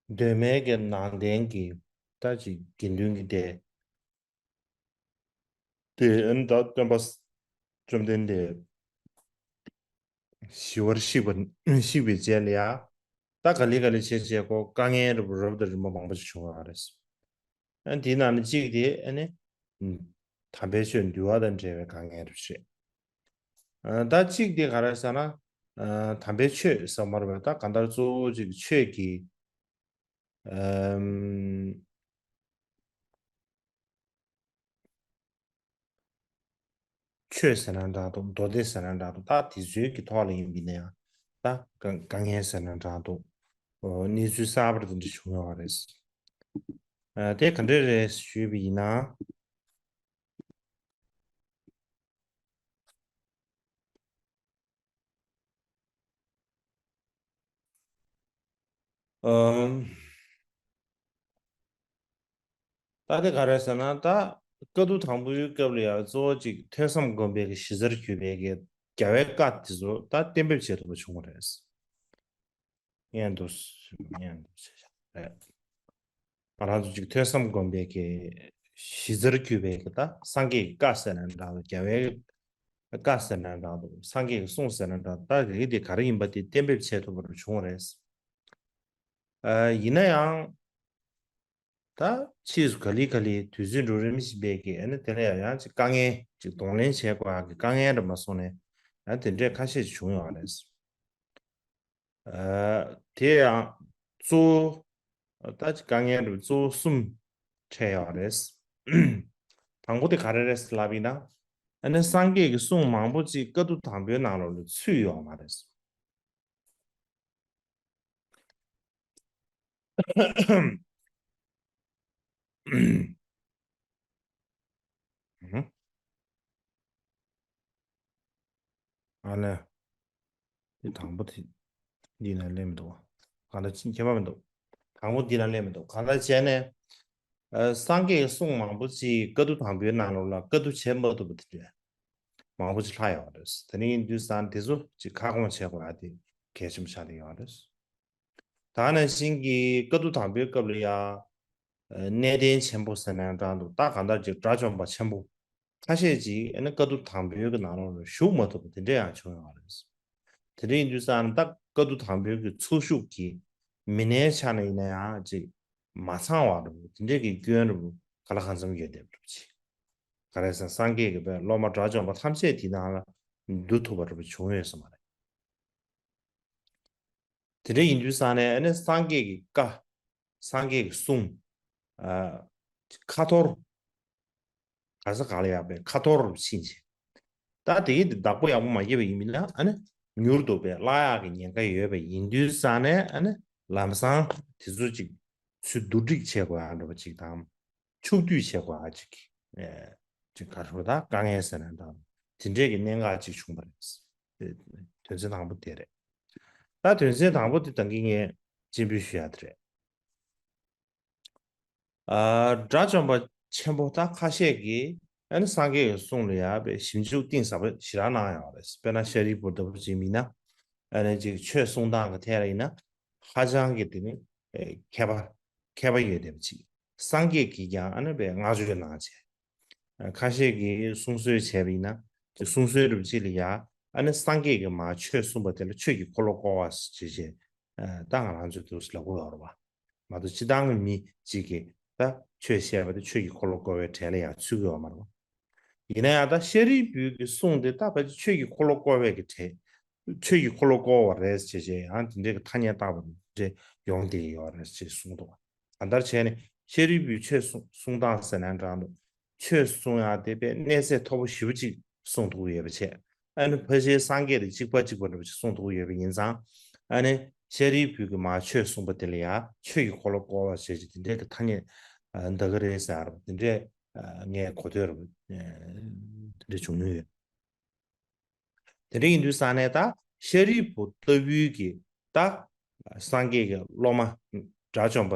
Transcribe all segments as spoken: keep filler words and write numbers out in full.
གདོད་མའི་གི་ནང་བསྟན་གྱི་ད་ཅིག་དགེ་འདུན་གྱི་སྡེ། དེ་ཨ་ནི་ད་སྟོན་པ་བཅོམ་ལྡན་འདས་ཞི་བར་གཤེགས་པ་གཤེགས་པའི་རྗེས་ལ་ཡ། ད་ག་ལེ་ག་ལེ་བྱས་བྱས་ཁོ་དཀའ་ངལ་རབ་རབ་དང་རིམ་པ་མང་པོ་ཞིག་བྱུང་ཡོད་རེད། ཨ་ནི་དེའི་ནང་ནས་གཅིག་དེ་ཨ་ནི་དམ་པའི་ཆོས་འདུལ་བ་དང་འབྲེལ་བའི་དཀའ་ངལ་རེད་བཤད། ཨ་ད་གཅིག་དེ་ག་རེ་ཟེར་ན། ཨ་དམ་པའི་ཆོས་ཟེར་མ་རེད་པ། ད་གང་ལྟར་གཙོ་བོ་གཅིག་ཆོས་ཀྱི་ཨམ། ཆོས་ཟེར་ན་འདྲ་འདུག་མདོ་སྡེ་ཟེར་ན་འདྲ་འདུག་ད་དེ་ཚོའི་གི་ཐོག་ལ་ཡིན་པ་ཡིན་ན་ཡང་ད་དཀའ་དཀའ་ངལ་ཟེར་ན་འདྲ་འདུག་གནས་ཚུལ་གསར་པ་དེ་འདྲ་བྱུང་ཡོད་རེད། ཨ་དེ་ག་འདྲ་རེད་ཞུས་པ་ཡིན་ན། ཨམ། ད་དེ་ག་རེ་ཟེར་ན་ད་བཀའ་བསྡུ་དང་པོའི་སྐབས་ལ་ཡང་གཙོ་བོ་གཅིག་ཐོས་བསམ་སྒོམ་པའི་གི་གཞི་རྩར་གྱུར་པའི་གི་རྒྱལ་བའི་བཀའ་དེ་ཚོ་ད་གཏན་འབེབས་བྱེད་ཐུབ་པ་བྱུང་བ་རེད། སྙན་དུ་སྙན་དུ་བྱེད་བྱ་རེད། ང་རང་ཚོ་གཅིག་ཐོས་བསམ་སྒོམ་པའི་གི་གཞི་རྩར་གྱུར་པའི་གི་ད་སངས་རྒྱས་ཀྱི་བཀའ་ཟེར་ན་འདྲ་འདུག་རྒྱལ་བའི་བཀའ་ཟེར་ན་འདྲ་འདུག་སངས་རྒྱས་ཀྱི་གསུང་ཟེར་ན་འདྲ་འདུག་ད་རིགས་དེ་ག་རེ་ཡིན་པ་དེ་གཏན་འབེབས་བྱེད་ཐུབ་པ་བྱུང་བ་རེད། ཨ་ཡིན་ན་ཡང་། ད་ཕྱིས་སུ་ག་ལེ་ག་ལེ་དུས་ཚོད་འགྲོ་རིམ་བཞིན་པའི་གི་ཨ་ནི་དེ་ལ་ཡང་ཡང་ཅིག་དཀའ་ངལ་ཅིག་གདོང་ལེན་བྱེད་དགོས་ཡག་གི་དཀའ་ངལ་འདྲ་མ་སོང་ནས་ཨ་དེ་འདྲས་ཁ་ཤས་ཅིག་བྱུང་ཡོད་རེད། ཨ་དེ་ཡང་གཙོ་བོ་ད་ཅིག་དཀའ་ངལ་འདྲ་གཙོ་བོ་གསུམ་འཕྲད་ཡོད་རེད། དང་པོ་དེ་ག་རེ་རེད་ལབ་ཡིན་ན། ཨ་ནི་སངས་རྒྱས་ཀྱི་གསུང་མང་པོ་ཅིག་བཀའ་བསྡུ་དང་པོའི་ནང་ལོགས་ལ་ཚུད་ཡོད་མ་རེད། ཨ་ལས། འདི་དང་པོ་དེ་འདི་ན་སླེབས་མི་འདུག་གང་ལྟར་ཅི་ཁྱད་པར་མི་འདུག་དང་པོ་འདི་ན་སླེབས་མི་འདུག་གང་ལྟར་བྱས་ནས། ཨ་སངས་རྒྱས་ཀྱི་གསུང་མང་པོ་ཅིག་བཀའ་བསྡུ་དང་པོའི་ནང་ལོགས་ལ་བཀའ་བསྡུ་བྱེད་མ་ཐུབ་པ་དེ་འདྲ་མང་པོ་ཅིག་ལྷག་ཡོད་རེད། དེ་ནས་ཡིན་དུས་ཙང་དེ་ཚོ་ཅིག་ཁ་སྐོང་བྱེད་དགོས་ཡ་དེ་གལ་ཆེན་པོ་ཆགས་བསྡད་ཡོད་རེད། ད་ག་ནང་བཞིན་གྱི་བཀའ་བསྡུ་དང་པོའི་སྐབས་ལ་ཡ། གནས་བརྟན་ཆེན་པོ་ཟེར་ན་འདྲ་འདུག་ད་གང་ལྟར་ཅིག་དགྲ་བཅོམ་པ་ཆེན་པོ་ཁ་ཤས་ཅིག་ཨ་ནི་བཀའ་བསྡུ་དང་པོའི་གི་ནང་ལོགས་ལ་ཞུགས་མ་ཐུབ་པ་དེ་འདྲ་ཡང་བྱུང་ཡོད་རེད། དེ་འདྲ་ཡིན་དུས་ཙང་ད་བཀའ་བསྡུ་དང་པོའི་གི་ཚོགས་ཞུགས་ཀྱི་མི་སྣའི་ཆ་ནས་ཡིན་ན་ཡང་ཅིག་མ་ཚང་བ་འདྲ་པོ་དེ་འདྲའི་གི་སྐྱོན་འདྲ་པོ་ག་ལ་གང་འཚམ་ཡོད་བསྡད་པ་འདྲ་པོ་ཅིག་ག་རེ་ཟེར་སངས་རྒྱས་ཀྱི་པའི་སློབ་མ་དགྲ་བཅོམ་པ་ཐམས་ཅད་དེའི་ནང་ལ་འདུ་ཐུབ་པ་འདྲ་པོ་བྱུང་ཡོད་ས་མ་རེད། དེ་འདྲ་ཡིན་དུས་ཙང་ནས་ཨ་ནི་སངས་རྒྱས་ཀྱི་བཀའ། སངས་རྒྱས་ཀྱི་གསུང་། ཨ། ཁ་ཐོར། ག་ས་ག་ལ་ཡག་པའི་ཁ་ཐོར་ཕྱིན་ཆེ། ད་དེ་གི་བདག་པོ་ཡག་པོ་མ་བརྒྱབ་པ་ཡིན་མིན་ན་ཨ་ནི་མྱུར་དུ་པའི་བརླག་ཡག་གི་ཉེན་ཁ་ཡོད་པ་ཡིན་དུས་ཙང་ནས་ཨ་ནི་ལམ་སང་དེ་ཚོ་ཅིག་ཚུར་བསྡུ་སྒྲིག་བྱེད་དགོས་ཡག་འདྲ་པོ་ཅིག་དང་། ཕྱོགས་བསྡུས་བྱེད་དགོས་ཡག་ཅིག་ཨེ། ཅིག་ག་རེ་ཟེར་ད་དཀའ་ངལ་ཟེར་ན་འདྲ། དེ་འདྲས་ཀྱི་གནད་འགག་ཅིག་བྱུང་བ་རེད། དོན་ཚན་དང་པོ་དེ་རེད། ད་དོན་ཚན་དང་པོ་དེ་ད་གིན་ངས་སྤྱན་འབུལ་ཞུ་ཡག་དེ་རེད། ཨ། དགྲ་བཅོམ་པ་ཆེན་པོ་ད་ཁ་ཤས་ཀྱིས་ཨ་ནི་སངས་རྒྱས་ཀྱི་གསུང་ལ་ཡང་པའི་ཞིབ་འཇུག་གཏིང་ཟབ་པོ་ཞེ་དྲག་གནང་ཡོད་རེད། དཔེར་ན་ཤཱ་རིའི་བུ་ལྟ་བུ་ཅིག་མིན་ན། ཨ་ནི་ཅིག་ཆོས་གསུང་སྟངས་ཀྱི་ཐད་ལ་ཡིན་ན། ཧ་ཅང་གི་དེ་ནི་ཨེ་མཁས་པ་མཁས་པ་ཡོད་བསྡད་པ་ཅིག་སངས་རྒྱས་ཀྱིས་ཀྱང་ཨ་ནི་པའི་བསྔགས་བརྗོད་གནང་བྱས། ཨ། ཁ་ཤས་ཀྱིས་གསུང་སྲོལ་བྱས་པ་ཡིན་ན། ཅིག་གསུང་སྲོལ་རུ་ཅིག་ལ་ཡ། ཨ་ནི་སངས་རྒྱས་ཀྱིས་མར་ཆོས་གསུངས་པ་དེ་ལ་ཆོས་ཀྱི་འཁོར་ལོ་བསྐོར་བ་ཞེས་བྱས། ཨ། ད་ང་རང་ཚོས་འདུག་སེ་ལབ་དགོས་ཡོད་རེད་བ། མ་གཏོགས་སྤྱིར་བཏང་གི་མི་གཅིག་གིས་ད་ཆོས་བཤད་པ་དེ་ཆོས་ཀྱི་འཁོར་ལོ་བསྐོར་བའི་གྲས་ལ་ཡང་ཚུད་ཀྱི་ཡོད་མ་རེད་བ། ཡིན་ན་ཡང་ད་ཤཱ་རིའི་བུའི་གི་གསུང་དེ་ད་ཕལ་ཆེར་ཆོས་ཀྱི་འཁོར་ལོ་བསྐོར་བའི་གི་གྲས། ཆོས་ཀྱི་འཁོར་ལོ་བསྐོར་བ་རེད་ཅེས་བྱས་ཡང་དེ་འདྲའི་གི་ཐ་སྙད་བཏགས་པ་དེ་འདྲ་ཡོང་བསྡད་ཡོད་རེད་ཅེས་གསུངས་འདུག་གང་ལྟར་བྱས་ནས་ཤཱ་རིའི་བུས་ཆོས་གསུང་གསུང་སྟངས་ཟེར་ན་འདྲ་འདུག་ཆོས་གསུང་ཡག་དེ་དཔེ་གནས་ཚད་མཐོ་པོ་ཞེ་པོ་ཅིག་གསུང་ཐུབ་ཀྱི་ཡོད་པ་བྱས། ཨ་ནི་ཕལ་ཆེར་སངས་རྒྱས་དེ་གཅིག་པ་གཅིག་པ་འདྲ་པོ་ཅིག་གསུང་ཐུབ་ཀྱི་ཡོད་པ་ཡིན་ཙང་། ཨ་ནི་ཤཱ་རིའི་བུས་ཀྱིས་མར་ཆོས་གསུངས་པ་དེ་ལ་ཡང་ཆོས་ཀྱི་འཁོར་ལོ་བསྐོར་བ་ཞེས་བྱས་དེ་འདྲའི་གི་ཐ་སྙད་འདི་ག་རེད་ཟེར་བ་དེ་འདྲའི་ངས་གོ་ཐོས་རེད་པ། དེ་འདྲ་བྱུང་མྱོང་ཡོད། དེ་འདྲ་ཡིན་དུས་ཙང་ནས་ད་ཤཱ་རིའི་བུ་ལྟ་བུའི་གི་ད་སངས་རྒྱས་ཀྱི་སློབ་མ་དགྲ་བཅོམ་པ་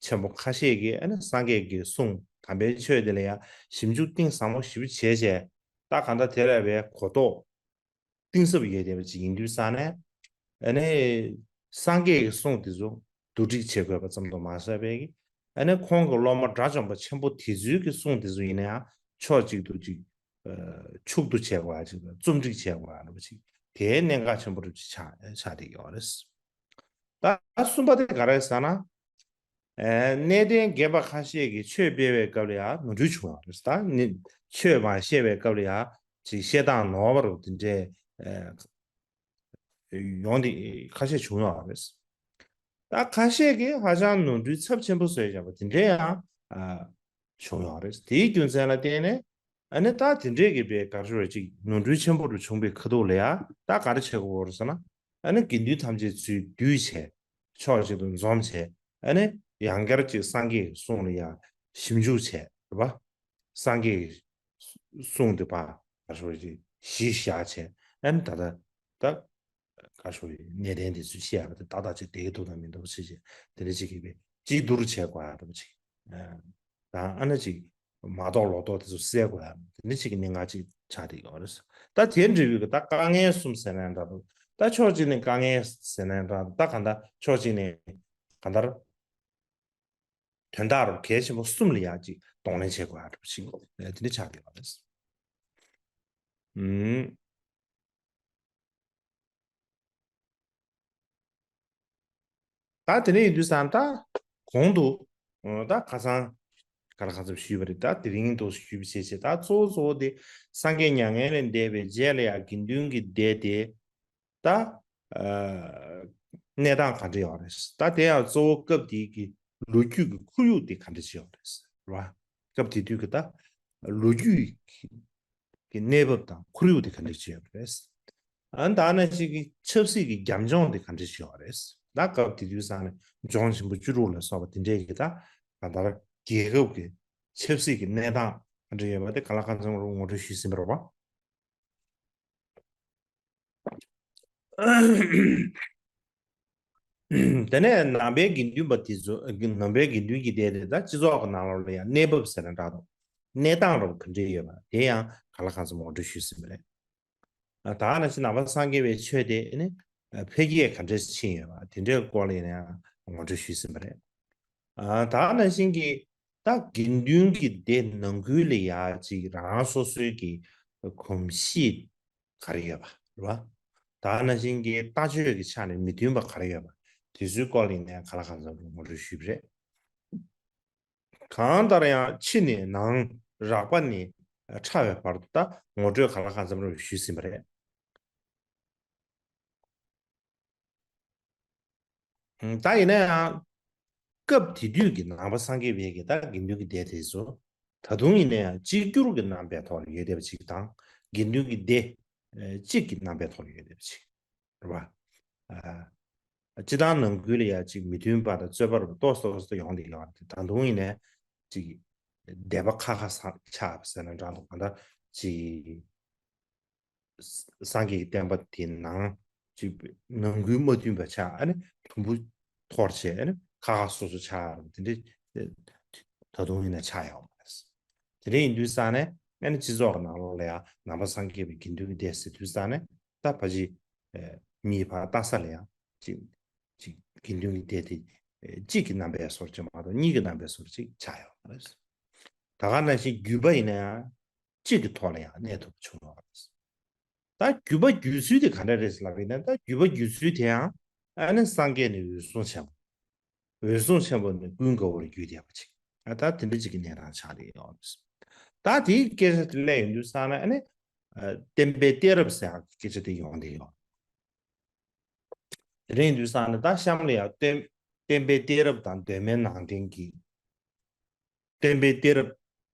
ཆེན་པོ་ཁ་ཤས་ཀྱིས་ཨ་ནི་སངས་རྒྱས་ཀྱི་གསུང་དམ་པའི་ཆོས་དེ་ལ་ཡང་ཞིབ་འཇུག་གཏིང་ཟབ་མོ་ཞེ་པོ་བྱས་བྱས། ད་གང་ལྟར་དེ་ལ་བའི་གོ་རྟོགས་གཏིང་ཟབ་ཡོད་བསྡད་པ་ཅིག་ཡིན་དུས་ཙང་ནས། ཨ་ནི་སངས་རྒྱས་ཀྱི་གསུང་དེ་ཚོ་ བསྡུ་སྒྲིག་བྱེད་དགོས་པ་ཙམ་དུ་མ་ཟད་པའི་གི། ཨ་ནི་ཁོང་གི་སློབ་མ་དགྲ་བཅོམ་པ་ཆེན་པོ་དེ་ཚོའི་གི་གསུང་དེ་ཚོ་ཡིན་ན་ཡང་ཕྱོགས་གཅིག་ཏུ་ཅིག་ཨ་ཕྱུག་བསྡུ་བྱས་པ་ཅིག་རྩོམ་སྒྲིག་བྱས་པ་རེད་པ་ཅིག་དེའི་གནད་འགག་ཆེན་པོ་རུ་ཅིག་ཆགས་ཆགས་བསྡད་ཡོད་རེད། ད་གསུམ་པ་དེ་ག་རེ་ཟེར་ན། ཨ་གནས་བརྟན་རྒན་པ་ཁ་ཤས་ཀྱིས་ཆོས་སྤེལ་བའི་སྐབས་ལ་ཡང་ནོར་འཁྲུལ་བྱུང་བ་རེད། ད་ནི་ཆོས་མ་བཤད་པའི་སྐབས་ལ་ཡང་ཅིག་བཤད་སྟངས་ནོར་བ་རུ་དེ་འདྲའི་ཨ་ཡོང་དེ་ཁ་ཤས་བྱུང་ཡོད་རེད། ད་ཁ་ཤས་ཀྱིས་ཧ་ཅང་ནོར་འཁྲུལ་ཚབས་ཆེན་པོ་བཟོས་བཞག་པ་དེ་འདྲའི་ཡང་ཨ་བྱུང་ཡོད་རེད། དེའི་རྒྱུ་མཚན་ལ་བརྟེན་ནས་ཨ་ནི་ད་དེ་འདྲའི་གི་པའི་གར་ཤོར་བའི་ཅིག་ནོར་འཁྲུལ་ཆེན་པོ་རུ་བྱུང་བའི་ཁ་ཐུག་ལ་ཡང་ད་ག་རེ་བྱེད་དགོས་རེད་ཟེར་ན། ཨ་ནི་དགེ་འདུན་ཐམས་ཅད་ཚུར་བསྡུས་བྱས། ཕྱོགས་གཅིག་ཏུ་འཛོམས་བྱས། ཨ་ནི་ཡང་བསྐྱར་ཅིག་སངས་རྒྱས་ཀྱི་གསུང་ལ་ཡང་ཞིབ་འཇུག་བྱས་རེད་པ། སངས་རྒྱས་ཀྱི་གསུང་དེ་ཕར་ག་རེ་ཞུ་ཅིག་གཞི་བཞག་བྱས། ཨ་ནི་ད་ལྟ་ད་ག་རེ་ཞུ་གནས་བརྟན་དེ་ཚོས་བཤད་ཡག་དེ་ཏག་ཏག་ཅིག་བསྡད་ཀྱི་འདུག་དང་མི་འདུག་ཟེར་བྱས་དེ་འདྲ་ཅིག་གིས་པའི་གཅིག་བསྡུར་བྱས་དགོས་ཡག་འདྲ་པོ་ཅིག་ཨ། དང་ཨ་ནི་ཅིག་མ་རྟོགས་ལོག་རྟོག་དེ་ཚོ་སེལ་དགོས་ཡག་དེ་འདྲ་ཅིག་གི་གནད་འགག་ཅིག་ཆགས་བསྡད་ཡོད་རེད། ད་དེ་འདྲ་བའི་གི་ད་དཀའ་ངལ་གསུམ་ཟེར་ན་འདྲ་འདུག་ད་ཕྱོགས་གཅིག་ནས་དཀའ་ངལ་ཟེར་ན་འདྲ་འདུག་ད་གང་ལྟར་ཕྱོགས་གཅིག་ནས་གང་ལྟར་དོན་དག་རུ་གལ་ཆེན་པོ་གསུམ་ལ་ཡག་ཅིག་གདོང་ལེན་བྱེད་དགོས་ཡག་འདྲ་པོ་ཞིག་དེ་འདྲ་ཆགས་བསྡད་ཡོད་རེད། ཨུམ། ད་དེ་ནས་ཡིན་དུས་ཙང་ད་གོང་དུ་ད་ཁ་སང་ག་ལ་གང་འཚམ་ཞུས་པ་རེད། ད་དེ་རིང་དུ་ཞུས་པ་བྱས་བྱས་ད་གཙོ་བོ་གཙོ་བོ་དེ་སངས་རྒྱས་མྱ་ངན་ལས་འདས་པའི་རྗེས་ལ་ཡང་དགེ་འདུན་གྱི་སྡེ་དེ་ད་གནས་སྟངས་ག་འདྲ་ཡོད་རེད། ད་དེ་ཡང་གཙོ་བོ་སྐབས་དེའི་གི་ལོ་རྒྱུས་ཀྱི་ཁོར་ཡུག་དེ་ག་འདྲ་ཞིག་ཡོད་རེད་རེད་བ། སྐབས་དེ་དུས་ཀྱི་ད་ལོ་རྒྱུས་ཀྱི་གི་གནས་བབ་དང་ཁོར་ཡུག་དེ་ག་འདྲ་ཞིག་ཡོད་རེད། ཨ་ནི་ད་ནང་བཞིན་གྱི་ཆབ་སྲིད་ཀྱི་རྒྱབ་ལྗོངས་དེ་ག་འདྲ་ཞིག་ཡོད་རེད། ད་སྐབས་དེ་དུས་ཙང་ནས་ལྗོངས་ཆེན་པོ་བཅུ་དྲུག་ལ་སོགས་པ་དེ་འདྲས་ཀྱི་ད་གང་ལྟར་རྒྱལ་ཁབ་ཀྱི་ཆབ་སྲིད་ཀྱི་གནས་སྟངས་ག་འདྲ་ཡོད་པ་དེ་གང་ལ་གང་འཚམ་རུ་ངོ་སྤྲོད་ཞུས་ཟིན་པ་རེད་བ། དེ་ནས་ནང་པའི་དགེ་འདུན་པ་དེ་ཚོ་ནང་པའི་དགེ་འདུན་གྱི་སྡེ་དེ་ད་སྤྱི་ཚོགས་ཀྱི་ནང་ལོགས་ལ་ཡང་གནས་བབ་ཟེར་ན་འདྲ་འདུག་གནས་སྟངས་རབ་ག་འདྲ་ཡོད་པ་དེ་ཡང་གང་ལ་གང་འཚམ་ངོ་སྤྲོད་ཞུས་ཟིན་པ་རེད། ད་ནང་བཞིན་ནང་པ་སངས་རྒྱས་པའི་ཆོས་དེ་ནི་འཕེལ་རྒྱས་ག་འདྲ་ཕྱིན་ཡོད་པ་དེ་འདྲའི་སྐོར་ལ་ཡང་ངོ་སྤྲོད་ཞུས་ཟིན་པ་རེད། ད་ནང་བཞིན་གྱི་ད་དགེ་འདུན་གྱི་སྡེ་ནང་ཁུལ་ལ་ཡང་ཅིག་རང་རང་སོ་སོའི་གི་གོམས་གཤིས་ག་རེ་ཡོད་པ་རེད་བ། ད་ནང་བཞིན་གྱི་ལྟ་སྤྱོད་ཀྱི་ཆ་ནས་མི་མཐུན་པ་ག་རེ་ཡོད་པ་དེ་ཚོའི་སྐོར་ལ་ཡིན་ནའང་གང་ལ་གང་འཚམ་ངོ་སྤྲོད་ཞུས་པ་རེད། གང་ལྟར་ཡང་ཕྱི་ནས་ནང་རགས་པ་ནས་ཕྲ་བའི་བར་དུ་ད་ངོ་སྤྲོད་གང་ལ་གང་འཚམ་རེ་ཞུས་ཟིན་པ་རེད། ད་ཡིན་ན་ཡང་སྐབས་དེ་དུས་ཀྱི་ནང་པ་སངས་རྒྱས་པའི་གི་ད་དགེ་འདུན་གྱི་སྡེ་དེ་ཚོ་ད་དུང་ཡིན་ན་ཡང་གཅིག་གྱུར་གྱི་རྣམ་པའི་ཐོག་ལ་ཡོད་བསྡད་པ་ཅིག་དང་དགེ་འདུན་གྱི་སྡེ་གཅིག་གི་རྣམ་པའི་ཐོག་ལ་ཡོད་བསྡད་པ་ཅིག་རེད་བ། སྤྱི་བཏང་ནང་ཁུལ་ལ་ཡང་ཅིག་མི་མཐུན་པ་དང་རྩོད་པ་རུ་ཏོག་ཙམ་ཏོག་ཙམ་ཡོང་བསྡད་ཡོད་རེད། ད་དུང་ཡིན་ནའང་ཅིག་སྡེ་པ་ཁག་ཁག་ཆགས་པ་ཟེར་ན་འདྲ་འདུག་གང་ལྟར་ཅིག་སངས་རྒྱས་ཀྱི་བསྟན་པ་དེ་ནང་ཅིག་ནང་ཁུལ་མ་མཐུན་པ་ཆགས། ཨ་ནི་དུམ་བུ་འཐོར་བྱས་ཨ་ནི་ཁ་ཁ་སོ་སོ་ཆགས་ཡོང་དེ་འདྲ་ད་དུང་ཡིན་ན་ཆགས་ཡོང་བ་རེད། དེ་འདྲ་ཡིན་དུས་ཙང་ནས་ཨ་ནི་སྤྱི་ཚོགས་ཀྱི་ནང་ལོགས་ལ་ཡང་ནང་པ་སངས་རྒྱས་པའི་དགེ་འདུན་གྱི་སྡེ་ཟེར་དུས་ཙང་ནས་ད་ཕལ་ཆེར་མིའི་བར་ལྟ་ས་ལ་ཡང་ཅིག་ཅིག་དགེ་འདུན་གྱི་སྡེ་དེ་གཅིག་གི་རྣམ་པའི་བཟོ་འདྲ་ཅིག་མ་གཏོགས་གཉིས་ཀྱི་རྣམ་པའི་བཟོ་འདྲ་ཅིག་ཆགས་ཡོང་བ་རེད། ད་ག་ནང་བཞིན་བརྒྱུད་པ་ཡིན་ན་ཡང་གཅིག་གི་ཐོག་ལ་ཡང་གནས་ཐུབ་པ་བྱུང་ཡོད་རེད། ད་བརྒྱུད་པ་བརྒྱུད་ཚུལ་དེ་ག་འདྲ་རེད་ལབ་ཡིན་ན་ད་བརྒྱུད་པ་བརྒྱུད་ཚུལ་དེ་ཡང་ཨ་ནི་སངས་རྒྱས་ནས་འོད་སྲུང་ཆེན་པོ། འོད་སྲུང་ཆེན་པོ་ནས་ཀུན་དགའ་བོར་བརྒྱུད་བསྡད་པ་ཅིག་ཨ་ད་དེ་འདྲ་ཅིག་གི་གནས་སྟངས་ཆགས་རེད་ཡོད་རེད། ད་དེའི་སྐད་ཆ་དེ་གླེང་ཡོང་དུས་ཙང་ན་ཨ་ནི་བསྟན་པའི་གཏད་རབས་ཟེར་ཡག་གི་སྐད་ཆ་དེ་ཡོང་བསྡད་ཡོད། དེ་རིང་དུས་སང་ནི་ད་གཤམ་ལ་ཡང་བསྟན་བསྟན་པའི་གཏད་རབས་དང་གདོད་མའི་ནང་བསྟན་གྱི་བསྟན་པའི་གཏད་རབས་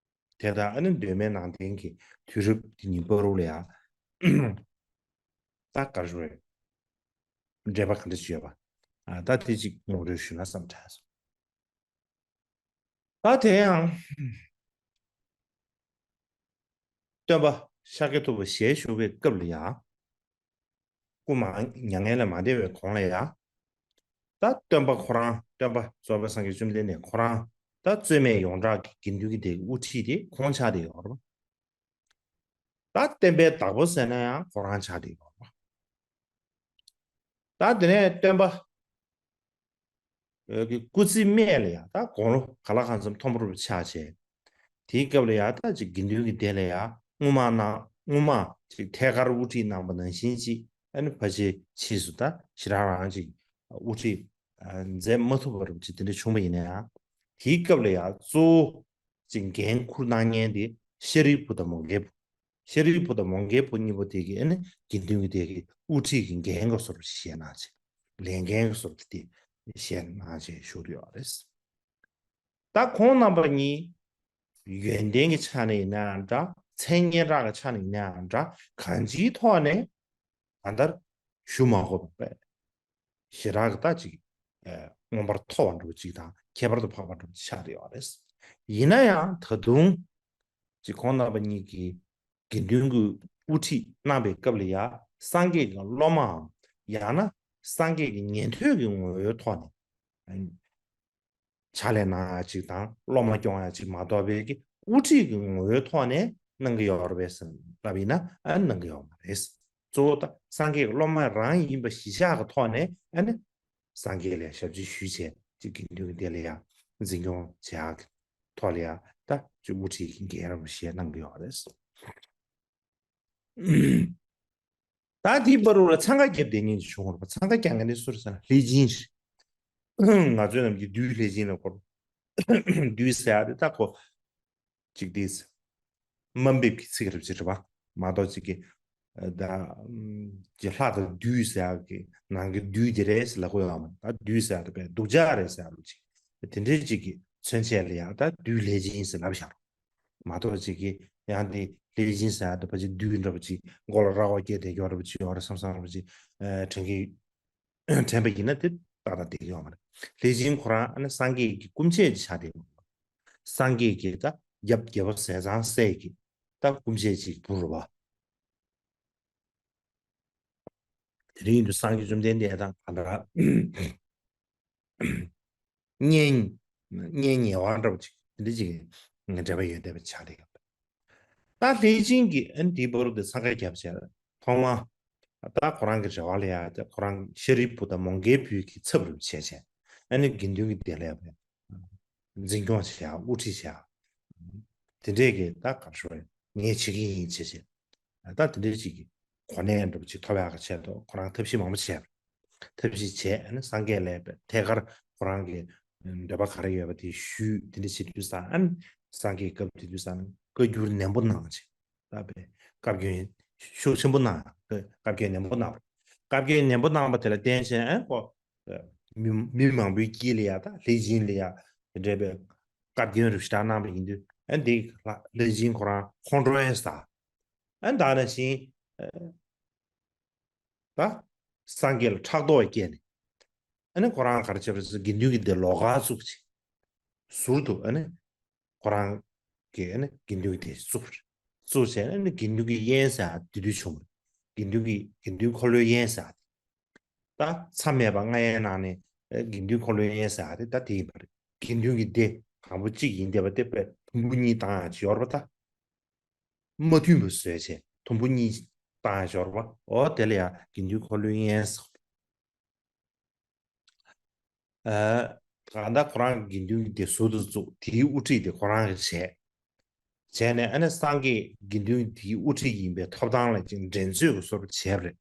དེ་དང་ཨ་ནི་གདོད་མའི་ནང་བསྟན་གྱི་དུས་རབས་དེ་གཉིས་བར་དུ་ལ་ཡང་ད་ག་རེ་ཞུ་དགོས་རེད། འབྲེལ་བ་ག་འདྲ་ཞིག་ཡོད་པ། ཨ་ད་དེ་གཅིག་ངོ་སྤྲོད་ཞུས་ན་བསམ་དྲན་སོང་། ད་དེ་ཡང་སྟོན་པ་ཤཱཀྱ་ཐུབ་པ་ཞལ་བཞུགས་པའི་སྐབས་ལ་ཡང་སྐུ་མ་མྱ་ངན་ལས་མ་འདས་པའི་གོང་ལ་ཡང་ད་སྟོན་པ་ཁོ་རང་སྟོན་པ་རྫོགས་པའི་སངས་རྒྱས་བཅོམ་ལྡན་འདས་ཁོ་རང་ད་རྩོད་མེད་ཡོངས་གྲགས་ཀྱི་དགེ་འདུན་གྱི་སྡེའི་དབུ་ཁྲིད་དེ་ཁོང་ཆགས་བསྡད་ཡོད་རེད་པ། ད་བསྟན་པའི་བདག་པོ་ཟེར་ན་ཡང་ཁོ་རང་ཆགས་བསྡད་ཡོད་རེད་པ། ད་དེ་ནས་སྟོན་པ་ ཨ་གི་སྐུ་ཚེ་སྨད་ལ་ཡང་ད་དགུང་ལོ་ག་ལ་གང་འཚམ་མཐོན་པོ་རུ་ཆགས་བྱས། དེའི་སྐབས་ལ་ཡང་ད་ཅིག་དགེ་འདུན་གྱི་སྡེ་ལ་ཡང་སྔོན་མ་ནང་སྔོན་མ་ཅིག་ཐད་ཀར་དབུ་ཁྲིད་གནང་པ་ནང་བཞིན་ཅིག་ཨ་ནི་ཕལ་ཆེར་ཕྱིས་སུ་ད་ཞེ་དྲག་རང་ཅིག་དབུ་ཁྲིད་ཨ་མཛད་མ་ཐུབ་པ་རུ་ཅིག་དེ་འདྲ་བྱུང་བ་ཡིན་ན་ཡང་། དེའི་སྐབས་ལ་ཡང་གཙོ་བོ་ཅིག་འགན་འཁུར་གནང་མཁན་དེ་ཤཱ་རིའི་བུ་དང་མོའུ་འགལ་བུ། ཤཱ་རིའི་བུ་དང་མོའུ་འགལ་བུ་གཉིས་པོ་དེ་གིས་ཨ་ནི་དགེ་འདུན་གྱི་སྡེ་གི་དབུ་ཁྲིད་ཀྱི་འགན་གྱི་བཟོ་འདྲ་ཞིག་བཞེས་གནང་བྱས། ལས་འགན་གྱི་བཟོ་འདྲ་དེ་བཞེས་གནང་བྱས་བཞུགས་ཡོད་རེད། ད་ཁོང་རྣམ་པ་གཉིས་ཡོན་ཏན་གྱི་ཆ་ནས་ཡིན་ནའང་འདྲ། མཚན་སྙན་གྲགས་ཀྱི་ཆ་ནས་ཡིན་ནའང་འདྲ། གང་ཅིའི་ཐོག་ནས་གང་ལྟར་ཞུ་མ་དགོས་པ་ཞེ་དྲག་གི་ད་ཅིག་ཨ་མངོན་པར་མཐོ་བ་འདྲ་བོ་ཅིག་དང་ཁྱད་པར་དུ་འཕགས་པ་འདྲ་བོ་ཅིག་ཆགས་བསྡད་ཡོད་རེད། ཡིན་ན་ཡང་ད་དུང་ཅིག་ཁོང་རྣམ་པ་གཉིས་ཀྱིས་དགེ་འདུན་གྱི་དབུ་ཁྲིད་གནང་བའི་སྐབས་ལ་ཡང་སངས་རྒྱས་ཀྱི་སློབ་མའམ་ཡང་ན་སངས་རྒྱས་ཀྱི་ཉན་ཐོས་ཀྱི་ངོ་བོའི་ཐོག་ནས་ཕྱག་ལས་གནང་ཡ་ཅིག་དང་སློབ་མ་སྐྱོང་ཡ་ཅིག་མ་གཏོགས་པའི་གི་དབུ་ཁྲིད་ཀྱི་ངོ་བོའི་ཐོག་ནས་གནང་གི་ཡོད་རེད་པས་ཟེར་ལབ་ཡིན་ན་ཨ་གནང་གི་ཡོད་མ་རེད། གཙོ་བོ་ད་སངས་རྒྱས་ཀྱི་སློབ་མ་རང་ཡིན་པ་གཞིར་བཞག་གི་ཐོག་ནས་ཨ་ནི་སངས་རྒྱས་ལ་ཞབས་ཕྱི་ཞུས་བྱས་ཅིག་དགེ་འདུན་གྱི་སྡེ་ལ་ཡ་འཛིན་སྐྱོང་བྱེད་ཡག་གི་ཐོག་ལ་ཡ་ད་ཅིག་དབུ་ཁྲིད་ཀྱི་འགན་རིམ་བཞེས་གནང་གི་ཡོད་རེད། ད་དེའི་བར་དུ་ལ་འཚང་ཁ་བརྒྱབ་བསྡད་མཁན་ཅིག་བྱུང་བ་རེད་པ། འཚང་ཁ་རྒྱག་མཁན་དེ་སུ་རེད་ཟེར་ན་ལྷས་སྦྱིན་རེད། ང་ཚོའི་ནམ་རྒྱུན་བདུད་ལྷས་སྦྱིན་ལ་གོ། བདུད་ཟེར་ཡ་དེ་ད་གོ་ཅིག་དེ་དམའ་འབེབས་ཀྱི་ཚིག་རེད་ཅིག་རེད་པ། མ་གཏོགས་ཅིག་གི་ད་ཅིག་ལྷ་དང་བདུད་ཟེར་ཡ་གི་ནང་གི་བདུད་དེ་རེད་ཟེར་ལབ་དགོས་ཡོད་མ་རེད། ད་བདུད་ཟེར་ཡ་དེ་དཔེ་སྡུག་ཅག་རེད་ཟེར་ཡ་ལོ་ཅིག་དེ་འདྲའི་ཅིག་གི་མཚོན་བྱེད་ལ་ཡ་ད་བདུད་ལྷས་སྦྱིན་ཟེར་ལབ་བཞག་རོགས། མ་གཏོགས་ཅིག་གིས་ཡང་དེ་ལྷས་སྦྱིན་ཟེར་ཡ་འདྲ་པོ་ཅིག་བདུད་འདྲ་པོ་ཅིག་མགོ་ལ་རྭ་བ་སྐྱེས་བསྡད་ཀྱི་ཡོད་འདྲ་པོ་ཅིག་ཡོད་རེད་བསམ་བསམ་འདྲ་པོ་ཅིག་ཨ་དྲན་གྱི་དྲན་པ་ཡིན་ན་དེ་ཏག་ཏག་བསྡད་ཀྱི་ཡོད་མ་རེད། ལྷས་སྦྱིན་ཁོ་རང་ཨ་ནི་སངས་རྒྱས་ཀྱི་སྐུ་མཆེད་ཅིག་ཆགས་བསྡད་ཡོད་མ་རེད། སངས་རྒྱས་ཀྱི་ད་རྒྱལ་རྒྱལ་པོ་ཟས་གཙང་སྲས་ཀྱི་ད་སྐུ་མཆེད་ཅིག་བུ་རུ་བ། དེ་རིང་དུ་སངས་རྒྱས་བཅོམ་ལྡན་འདས་དང་གང་ལྟར་གཉེན་གཉེན་ཉེ་བ་འདྲ་པོ་ཅིག་འདི་ཅིག་འབྲེལ་བ་ཡོད་བསྡད་པ་ཆགས་བསྡད་ཡོད། ད་ལྷས་སྦྱིན་གྱིས་ཨ་ནི་དེའི་བར་དུ་འཚང་ཁ་བརྒྱབ་བྱས་ཐོག་མ་ད་ཁོ་རང་གི་རེ་བ་ལ་ཡ་ད་ཁོ་རང་ཤཱ་རིའི་བུ་དང་མོའུ་འགལ་བུ་གི་ཚབ་རུ་བྱས་བྱས་ཨ་ནི་དགེ་འདུན་གྱི་སྡེ་ལ་ཡ་འཛིན་སྐྱོང་བྱེད་ཡ་དབུ་ཁྲིད་བྱེད་ཡ་དེ་འདྲས་ཀྱི་ད་ག་རེ་ཞུ་དགོས་རེད། ངས་བྱེད་ཀྱི་ཡིན་བྱས་བྱས། ད་དེ་འདྲའི་ཅིག་གི་གོ་གནས་འདྲ་པོ་ཅིག་ཐོབ་ཡག་གི་ཆེད་དུ་ཁོ་རང་ཐབས་ཤེས་མང་པོ་བྱས། ཐབས་ཤེས་བྱས་ཨ་ནི་སངས་རྒྱས་ལ་ཐད་ཀར་ཁོ་རང་གི་འདོད་པ་ག་རེ་ཡོད་པ་དེ་ཞུས། དེ་འདྲ་བྱེད་དུས་ཙང་ཨ་ནི་སངས་རྒྱས་སྐབས་དེ་དུས་ཙང་བཀའ་བསྒྱུར་ནན་པོ་གནང་བྱས། ད་པའི་བཀའ་བཀྱོན་ཤུགས་ཆེན་པོ་གནང་། བཀའ་བཀའ་བཀྱོན་ནན་པོ་གནང་བ། བཀའ་བཀྱོན་ནན་པོ་གནང་བ་དེ་ལ་བརྟེན་བྱས་ཨ་ནི་ཁོ་མི་མི་མང་པོའི་དཀྱིལ་ལ་ཡ་ད་ལྷས་སྦྱིན་ལ་ཡ་དེ་འདྲ་པའི་བཀའ་བཀྱོན་རིགས་ཞེ་དྲག་གནང་བ་ཡིན་དུས་ཨ་ནི་དེ་ལྷས་སྦྱིན་ཁོ་རང་ཁོང་ཁྲོ་ཡང་ཟ། ཨ་ནི་ད་ནང་བཞིན་ད་སངས་རྒྱས་ལ་ཕྲག་དོག་སྐྱེས་ནས་ཨ་ནི་ཁོ་རང་ག་རེ་བྱས་པ་རེད་ཟེར་དགེ་འདུན་གྱི་སྡེ་ལོགས་ཀ་བཙུགས་བྱས་ཟུར་དུ་ཨ་ནི་ཁོ་རང་གི་ཨ་ནི་དགེ་འདུན་གྱི་སྡེ་བཙུགས་པ་རེད། བཙུགས་བྱས་ཨ་ནི་དགེ་འདུན་གྱི་དབྱེན་ཟེར་ཡ་དེ་དུས་བྱུང་བ་རེད། དགེ་འདུན་གྱི་དགེ་འདུན་འཁོར་ལོའི་དབྱེན་ཟེར་ཡ་དེ། ད་མཚམས་མེད་པ་ལྔ་ཡན་ནང་ནས་དགེ་འདུན་འཁོར་ལོའི་དབྱེན་ཟེར་ཡ་དེ་ད་དེ་ཡིན་པ་རེད། དགེ་འདུན་གྱི་སྡེ་དང་པོ་གཅིག་ཡིན་བསྡད་པ་དེ་དཔེ་དུམ་བུ་གཉིས་བཏང་ཡ་ཅིག་ཡོད་རེད་པ། ད་མ་མཐུན་པ་བཟོས་བྱས་དུམ་བུ་གཉིས་བཏང་ཡ་ཅིག་ཡོད་རེད་པ། འོ་དེ་ལ་ཡ་དགེ་འདུན་འཁོར་ལོའི་དབྱེན་ཟེར། ཨ་གང་ལྟར་ཁོ་རང་གི་དགེ་འདུན་གྱི་སྡེ་ཟུར་དུ་བཙུགས། དེའི་དབུ་ཁྲིད་དེ་ཁོ་རང་གིས་བྱས། བྱས་ནས་ཨ་ནི་སངས་རྒྱས་དགེ་འདུན་དེའི་དབུ་ཁྲིད་ཡིན་པའི་ཐོབ་ཐང་ལ་ཅིག་འགྲན་རྩོད་ཀྱི་བཟོ་འདྲ་བྱས་པ་རེད།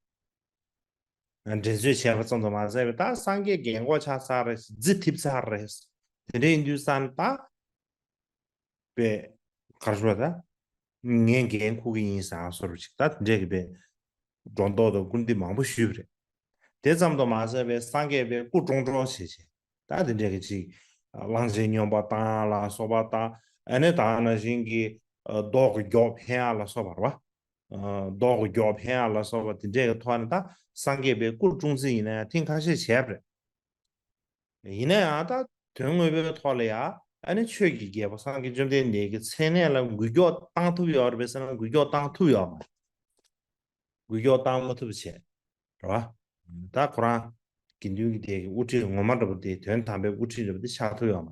འགྲན་རྩོད་བྱས་པ་ཙམ་དུ་མ་ཟད་པའི་ད་སངས་རྒྱས་རྒན་གོག་ཆགས་ཚར་རེད། རྫི་ཐིབས་ཚར་རེད། དེ་འདྲ་ཡིན་དུས་ཙང་ད་པའི་ག་རེ་ཞུ་བ་ད་ངས་འགན་འཁུར་གྱི་ཡིན་ཟེར་བཟོ་འདྲ་ཅིག་ད་དེ་འདྲས་ཀྱི་པའི་སྒྲོ་འདོགས་དང་སྐུར་འདེབས་མང་པོ་ཞུས་པ་རེད། དེ་ཙམ་དུ་མ་ཟད་པའི་སངས་རྒྱས་པའི་སྐུ་ཀྲོང་ཀྲོང་བྱས་བྱས་ད་དེ་འདྲས་ཀྱི་ཅིག་གླང་ཆེན་སྨྱོན་པ་བཏང་ལ་སོགས་པ་དང་ཨ་ནི་ད་ནང་བཞིན་གྱི་མདོག་གི་མགྱོགས་འཕེན་ཡ་ལ་སོགས་པ་རེད་པ། མདོག་གི་མགྱོགས་འཕེན་ཡ་ལ་སོགས་པ་དེ་འདྲས་ཀྱི་ཐོག་ནས་ད་སངས་རྒྱས་པའི་སྐུ་ཀྲོང་རྩེད་ཡིན་ན་ཡང་ཐེངས་ཁ་ཤས་བྱས་པ་རེད། ཡིན་ན་ཡང་ད་དོན་དངོས་པོའི་ཐོག་ལ་ཡང་ཨ་ནི་ཆོས་ཀྱི་རྒྱལ་པོ་སངས་རྒྱས་བཅོམ་ལྡན་འདས་ཀྱི་མཚན་གནས་ལ་འགུལ་སྐྱོད་བཏང་ཐུབ་ཡོད་རེད་པས་ཟེར་ན་འགུལ་སྐྱོད་བཏང་ཐུབ་ཡོད་མ་རེད། འགུལ་སྐྱོད་བཏང་མ་ཐུབ་བྱས་རེད་བ། ད་ཁོ་རང་དགེ་འདུན་གྱི་སྡེ་གི་དབུ་ཁྲིད་ངོ་མ་འདྲ་པོ་དེ་དོན་དམ་པའི་དབུ་ཁྲིད་འདྲ་པོ་དེ་ཆགས་ཐུབ་ཡོད་མ་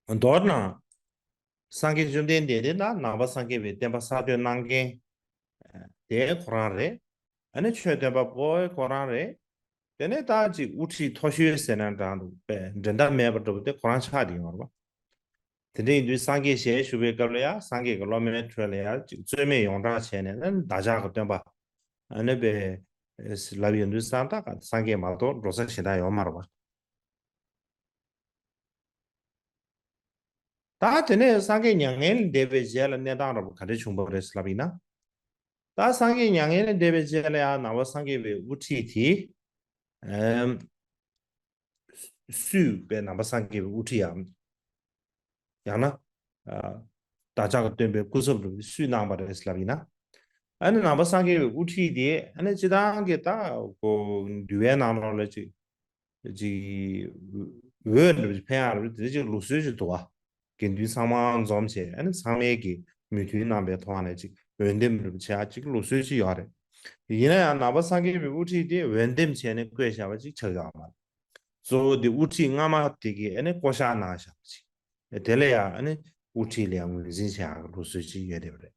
རེད། མདོར་ན། སངས་རྒྱས་བཅོམ་ལྡན་འདས་དེ་ན་ནང་པ་སངས་རྒྱས་པའི་བསྟན་པ་གསར་གཏོད་གནང་མཁན་དེ་ཁོ་རང་རེད། ཨ་ནི་ཆོས་སྟོན་པ་པོ་ཁོ་རང་རེད། དེ་ནས་ད་ཅིག་དབུ་ཁྲིད་མཐོ་ཤོས་ཟེར་ན་འདྲ་འདུག་པས། འགྲན་ཟླ་མེད་པ་འདྲ་པོ་དེ་ཁོ་རང་ཆགས་བསྡད་ཡོད་རེད་པ། དེ་འདྲ་ཡིན་དུས་སངས་རྒྱས་ཞལ་བཞུགས་པའི་སྐབས་ལ་ཡང་སངས་རྒྱས་ཀྱི་སློབ་མའི་ཁྲོད་ལ་ཡང་ཅིག་རྩོད་མེད་ཡོངས་གྲགས་བྱས་ནས་ཨ་ནི་བདག་ཅག་གི་སྟོན་པ་ཨ་ནི་པས་ལབ་ཡོང་དུས་ཙང་ད་སངས་རྒྱས་མ་གཏོགས་འགྲོ་ས་གཞན་དག་ཡོད་མ་རེད་པ། ད་དེ་ནས་སངས་རྒྱས་མྱ་ངན་ལས་འདས་པའི་རྗེས་ལ་གནས་སྟངས་འདྲ་པོ་ག་འདྲ་བྱུང་བ་རེད་ལབ་ཡིན་ན། ད་སངས་རྒྱས་མྱ་ངན་ལས་འདས་པའི་རྗེས་ལ་ཡང་ནང་པ་སངས་རྒྱས་པའི་དབུ་ཁྲིད་དེ། ཨམ། སུས་པའི་ནང་པ་སངས་རྒྱས་པའི་དབུ་ཁྲིད་ཡང་། ཡང་ན། ཨ། བདག་ཅག་གི་སྟོན་པའི་སྐུ་ཚབ་རུ་སུས་གནང་བ་རེད་ལབ་ཡིན་ན། ཨ་ནི་ནང་པ་སངས་རྒྱས་པའི་དབུ་ཁྲིད་དེ་ཨ་ནི་སྤྱི་བཏང་གི་ད་གོ་འདུལ་བའི་ནང་ལོགས་ལ་ཅིག་ཅིག་འོས་འདྲ་ཅིག་འཕེན་ཡག་རེད་དེ་ཅིག་ལུགས་སྲོལ་ཅིག་འདུག་བ། དགེ་འདུན་ཚང་མ་འཛོམས་བྱས་ཨ་ནི་ཚང་མས་ཀྱི་མོས་མཐུན་གནང་པའི་ཐོག་ནས་ཅིག་འོས་འདེམས་རེ་བྱེད་ཡག་ཅིག་ལུགས་སྲོལ་ཅིག་ཡོད་རེད། ཡིན་ན་ཡང་ནང་པ་སངས་རྒྱས་པའི་དབུ་ཁྲིད་དེ་འོས་འདེམས་བྱས་ནས་བསྐོས་བཞག་པ་ཅིག་ཆགས་ཡོད་མ་རེད། གཙོ་བོ་དེ་དབུ་ཁྲིད་སྔ་མ་དེ་གིས་ཨ་ནི་བསྐོ་བཞག་གནང་བཞག་པ་ཅིག་དེ་ལ་ཡང་ཨ་ནི་དབུ་ཁྲིད་ལ་ཡང་ངོས་འཛིན་བྱེད་ཡག་གི་ལུགས་སྲོལ་ཅིག་ཡོད་བསྡད་པ་རེད།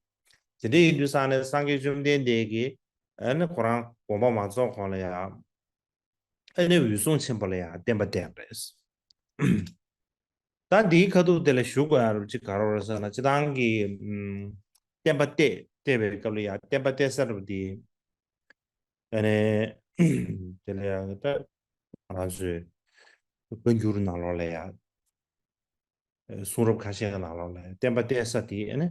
དེ་འདྲ་ཡིན་དུས་ཙང་ནས་སངས་རྒྱས་བཅོམ་ལྡན་འདས་ཀྱིས་ཨ་ནི་ཁོ་རང་དགོངས་པ་མ་རྫོགས་གོང་ལ་ཡང་། ཨ་ནི་འོད་སྲུང་ཆེན་པོ་ལ་ཡང་བསྟན་པ་གཏད་པ་རེད། ད་འདིའི་ཁ་ཐུག་དེ་ལ་ཞུ་དགོས་ཡ་རུ་ཅིག་ག་རེ་རེད་ཟེར་ན་སྤྱི་བཏང་གི་ཨམ། བསྟན་པ་གཏད་གཏད་པའི་སྐབས་ལ་ཡང་བསྟན་པ་གཏད་ས་རུ་དེ། ཨ་ནི་དེ་ལ་ཡང་ད་ང་རང་ཚོའི་བཀའ་འགྱུར་ནང་ལོགས་ལ་ཡང་། གསུང་རབ་ཁ་ཤས་ནང་ལོགས་ལ་བསྟན་པ་གཏད་ས་དེ་ཨ་ནི།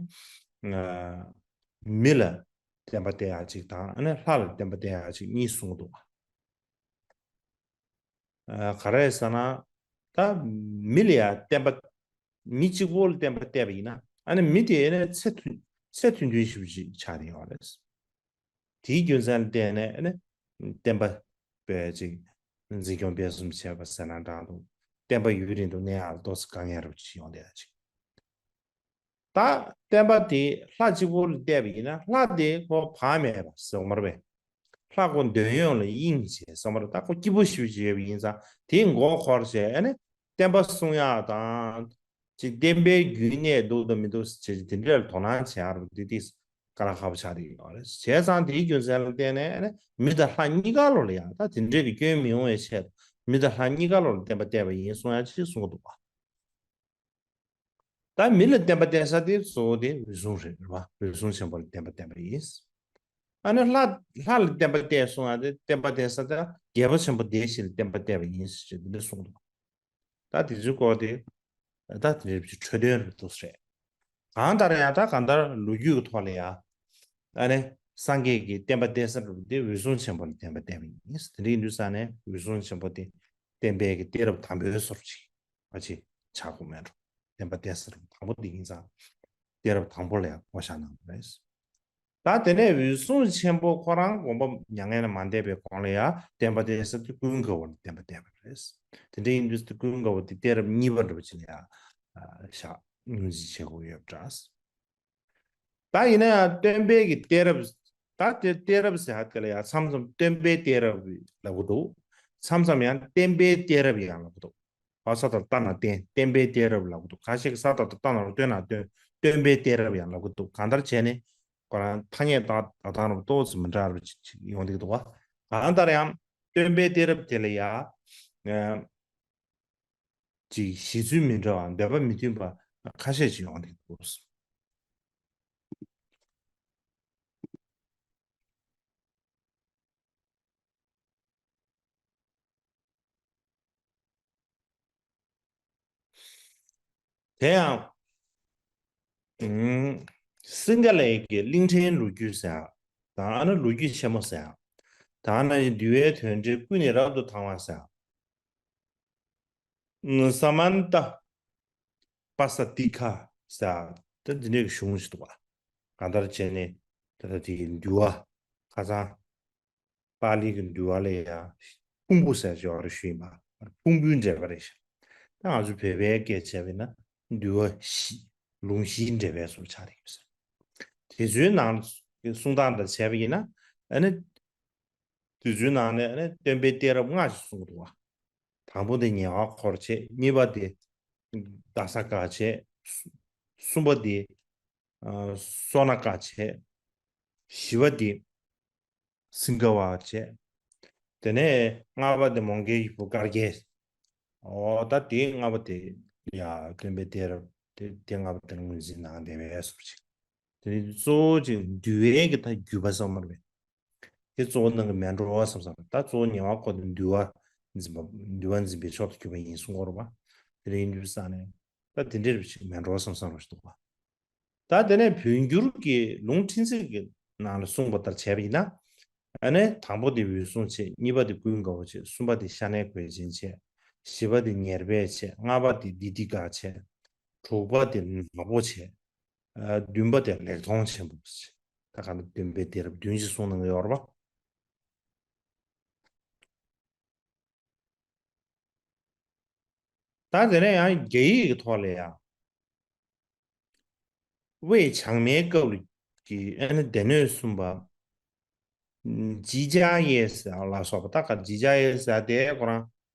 མི་ལ་བསྟན་པ་གཏད་ཡག་ཅིག་དང་ཨ་ནི་ལྷ་ལ་བསྟན་པ་གཏད་ཡག་ཅིག་གཉིས་གསུངས་འདུག་ག་རེ་ཟེར་ན། ད་མི་ལ་ཡང་བསྟན་པ། མི་གཅིག་པོ་ལ་བསྟན་པ་གཏད་པ་ཡིན་ན་ཨ་ནི་མི་དེ་ཨ་ནི་ཚད་མཐུན་ཚད་མཐུན་མཐུན་ཞིག་ཅིག་ཆགས་ནས་ཡོད་རེད། དེའི་རྒྱུ་མཚན་ལ་བརྟེན་ནས་ཨ་ནི་བསྟན་པ་སྤེལ་ཅིག་འཛིན་སྐྱོང་སྤེལ་གསུམ་བྱས་པ་ཟེར་ན་འདྲ་འདུག་བསྟན་པ་ཡུན་རིང་དུ་གནས་ཡག་ཏོག་ཙམ་དཀའ་ངལ་རུ་ཅིག་ཡོང་བསྡད་ཡ་ཅིག་ད་བསྟན་པ་དེ་ལྷ་གཅིག་པོ་ལ་གཏད་པ་ཡིན་ན་ལྷ་དེ་ཁོ་བག་མེད་པ་ཟེར་བ་མ་རེད་པས། ལྷ་ཁོ་འདོད་ཡོན་ལ་གཡེང་བྱས་ཟེར་བ་མ་རེད། ད་ཁོ་སྐྱིད་པོ་ཞེ་པོ་ཅིག་ཡོད་པ་ཡིན་ཙང་དེའི་མགོ་འཁོར་བྱས་ཨ་ནི་བསྟན་པ་སྲུང་ཡག་དང་། ཅིག་བསྟན་པའི་རྒྱུན་གནས་འདུག་དང་མི་འདུག་ཟེར་བྱས་དེ་འདྲ་ལ་དོ་སྣང་བྱེད་ཡག་རུ་དེ་དེ་དཀའ་ལས་ཁག་པོ་ཆགས་བསྡད་ཡོད་རེད། བྱས་ཙང་དེའི་རྒྱུ་མཚན་ལ་བརྟེན་ནས་ཨ་ནི་མི་དང་ལྷ་གཉིས་ཀ་ལོ་ལ་ཡང་ད་དེ་འདྲའི་གི་སྐྱོན་མི་ཡོང་བའི་ཆེད་དུ་མི་དང་ལྷ་གཉིས་ཀ་ལོ་ལ་བསྟན་པ་གཏད་པ་ཡིན་གསུང་ཡག་ཅིག་གསུང་གི་འདུག་བ། ད་མི་ལ་བསྟན་པ་གཏད་ས་དེ་གཙོ་བོ་དེ་འོད་སྲུང་རེད་རེད་བ། འོད་སྲུང་ཆེན་པོ་ལ་བསྟན་པ་གཏད་པ་ཡིན། ཨ་ནི་ལྷ་ལྷ་ལ་བསྟན་པ་གཏད་གསུང་ཡག་དེ་བསྟན་པ་གཏད་ས་དེ་རྒྱལ་པོ་ཆེན་པོ་བདེ་གཤེགས་ལ་བསྟན་པ་གཏད་པ་ཡིན་ཞེས་འདི་འདྲ་གསུངས་འདུག་ད་དེ་ཚོའི་སྐོར་དེ་ད་དེ་འདྲའི་འཕྲོས་དོན་རེད་འདུག་ཟེར། གང་ལྟར་ཡང་ད་གང་ལྟར་ལོ་རྒྱུས་ཀྱི་ཐོག་ལ་ཡང་ཨ་ནི་སངས་རྒྱས་ཀྱི་བསྟན་པ་གཏད་ས་རུ་དེ་འོད་སྲུང་ཆེན་པོ་ལ་བསྟན་པ་གཏད་པ་ཡིན། དེ་འདྲ་ཡིན་དུས་ཙང་ནས་འོད་སྲུང་ཆེན་པོ་དེ་བསྟན་པའི་གི་གཏད་རབས་དང་པོའི་སོར་ཅིག་ཨ་ཅེ་ཆགས་དགོས་མེད་འགྲོ། བསྟན་པ་གཏད་ས་རུ་དང་པོ་དེ་ཡིན་ཙང་གཏད་རབས་དང་པོ་ལ་ཡང་བསྐོ་བཞག་གནང་བ་རེད། ད་དེ་ནས་འོད་སྲུང་ཆེན་པོ་ཁོ་རང་དགོངས་པ་མྱ་ངན་ལས་མ་འདས་པའི་གོང་ལ་ཡང་བསྟན་པ་གཏད་ས་དེ་ཀུན་དགའ་བོ་ལ་བསྟན་པ་གཏད་པ་རེད། དེ་འདྲ་ཡིན་དུས་དེ་ཀུན་དགའ་བོ་དེ་གཏད་རབས་གཉིས་པ་འདྲ་བོ་ཅིག་ལ་ཡང་བཞག་ངོས་འཛིན་བྱེད་དགོས་ཡོད་འདྲ། ད་ཡིན་ན་ཡང་སྟོན་པའི་གི་གཏད་རབས། ད་དེ་གཏད་རབས་ཟེར་ཧ་དེ་ལ་ཡང་མཚམས་མཚམས་སྟོན་པའི་གཏད་རབས་ལབ་གི་འདུག་མཚམས་མཚམས་ཡང་བསྟན་པའི་གཏད་རབས་ཡང་ལབ་གི་འདུག་ཨ་ས་ད་ལྟ་ན་བསྟན་བསྟན་པའི་གཏད་རབས་ལབ་གི་འདུག་ཁ་ཤས་ཀྱིས་ས་ད་ལྟ་ན་རུ་སྟོན་ན་སྟོན་སྟོན་པའི་གཏད་རབས་ཡང་ལབ་གི་འདུག་གང་ལྟར་བྱས་ནས་ཁོ་རང་ཐ་སྙད་དང་ད་དང་རུ་ཏོག་ཙམ་མི་འདྲ་རུ་ཅིག་ཅིག་ཡོང་གི་འདུག་བ། གང་ལྟར་ཡང་སྟོན་པའི་གཏད་རབས་དེ་ལ་ཡང་ཅིག་གཞི་ཚུལ་མི་འདྲ་བ་འདོད་པ་མི་མཐུན་པ་ཁ་ཤས་ཅིག་ཡོང་གི་འདུག་དེ་ཡང་། ཨུམ། སིང་ག་ལའི་གི་གླིང་ཕྲན་ལོ་རྒྱུས་ཟེར་ཡག་དང་ཨ་ནི་ལོ་རྒྱུས་ཆེན་མོ་ཟེར་ཡག་དང་ཨ་ནི་འདུལ་བའི་དོན་འགྲེལ་ཀུན་ནས་རབ་ཏུ་དང་བ་ཟེར་ཡག་ཨུམ། ས་མན་ཏ། པ་ས་ཏི་ཁ་ཟེར་ཡག་ད་འདི་འདྲའི་གི་གཞུང་ཞིག་འདུག་བ། གང་ལྟར་བྱས་ནས་ད་ལྟ་དེའི་འདུལ་བ་ཁ་སང་། པཱ་ལི་གི་འདུལ་བ་ལ་ཡང་ཕུང་པོ་ཟེར་ཞོར་ཞུས་ཡིན་པ། ཕུང་པོའི་འགྲེལ་པ་རེད་ཤག་ད་ང་ཚོ་བོད་པའི་སྐད་བྱས་པ་ཡིན་ན་འདུལ་བ་བཞི། ལུང་བཞིའི་འགྲེལ་པའི་སོར་ཆགས་རེད་ཟེར། དེ་ཚོའི་ནང་གསུང་སྟངས་དང་བྱས་པ་ཡིན་ན་ཨ་ནི། དེ་ཚོའི་ནང་ནས་ཨ་ནི་སྟོན་པའི་གཏད་རབས་ལྔ་ཞིག་གསུངས་འདུག་བ། དང་པོ་དེ་ཉེ་བར་འཁོར་བྱེད། གཉིས་པ་དེ་ད་ས་བཀའ་བྱེད། གསུམ་པ་དེ་སོ་ན་བཀའ་བྱེད། བཞི་པ་དེ་སིང་ག་བ་བྱས། དེ་ནས་ལྔ་པ་དེ་མོའུ་འགལ་གྱི་བུ་དཀར་རྒྱལ། ཨོ་ད་དེ་ལྔ་པ་དེ་ཡ་སྟོན་པའི་གཏད་རབས་དེ་དེ་ལྔ་པ་དེ་ལ་ངོས་འཛིན་གནང་བསྡད་པའི་བཟོ་ཅིག་དེ་ནས་གཙོ་བོ་ཅིག་འདུལ་བའི་གི་ད་བརྒྱུད་པ་ཙམ་མ་རེད་པས། དེ་གཙོ་བོ་ནང་གི་མལ་གྲོ་བ་བསམ་བསམ་ད་གཙོ་བོ་ཉེ་བར་འཁོར་དེ་འདུལ་བ་འཛིན་པ་འདུལ་བ་འཛིན་པའི་མཆོག་ཏུ་གྱུར་པ་ཡིན་གསུང་གི་ཡོད་རེད་པ། དེ་ལ་ཡིན་དུས་ས་ནས་ད་དེ་འདྲའི་རིགས་ཅིག་མལ་གྲོ་བ་བསམ་བསམ་རེད་འདུག་པ། ད་དེ་ནས་བོད་འགྱུར་གྱི་ལུང་ཕྲན་ཚེགས་ཀྱི་ནང་ལ་གསུངས་པ་ལྟར་བྱས་པ་ཡིན་ན། ཨ་ནི་དང་པོ་དེ་འོད་སྲུང་བྱས། གཉིས་པ་དེ་ཀུན་དགའ་བོ་བྱས། གསུམ་པ་དེ་ཤ་གནད་གོས་ཆེན་བྱས། བཞི་པ་དེ་ཉེར་སྦས་བྱས། ལྔ་པ་དེ་བདེ་སྡིག་དཀར་བྱས། དྲུག་པ་དེ་ནག་པོ་བྱས། ཨ་བདུན་པ་དེ་ལེགས་མཐོང་ཆེན་པོ་བྱས། ད་ག་ནི་སྟོན་པའི་གཏད་རབས་བདུན་ཞིག་གསུངས་གནང་གི་ཡོད་རེད་པ། ད་དེ་ནས་ཡང་རྒྱ་ཡིག་གི་ཐོག་ལ་ཡང་། དབུས་བྱང་མའི་སྐབས་ཀྱི་ཨ་ནི་སྡེ་སྣོད་གསུམ་པ། ཀྱི་ཅཱ་ཡེ་ཟེར་ལ་སོགས་པ། ད་ག་ཀྱི་ཅཱ་ཡེ་ཟེར་དེ་ཁོ་རང་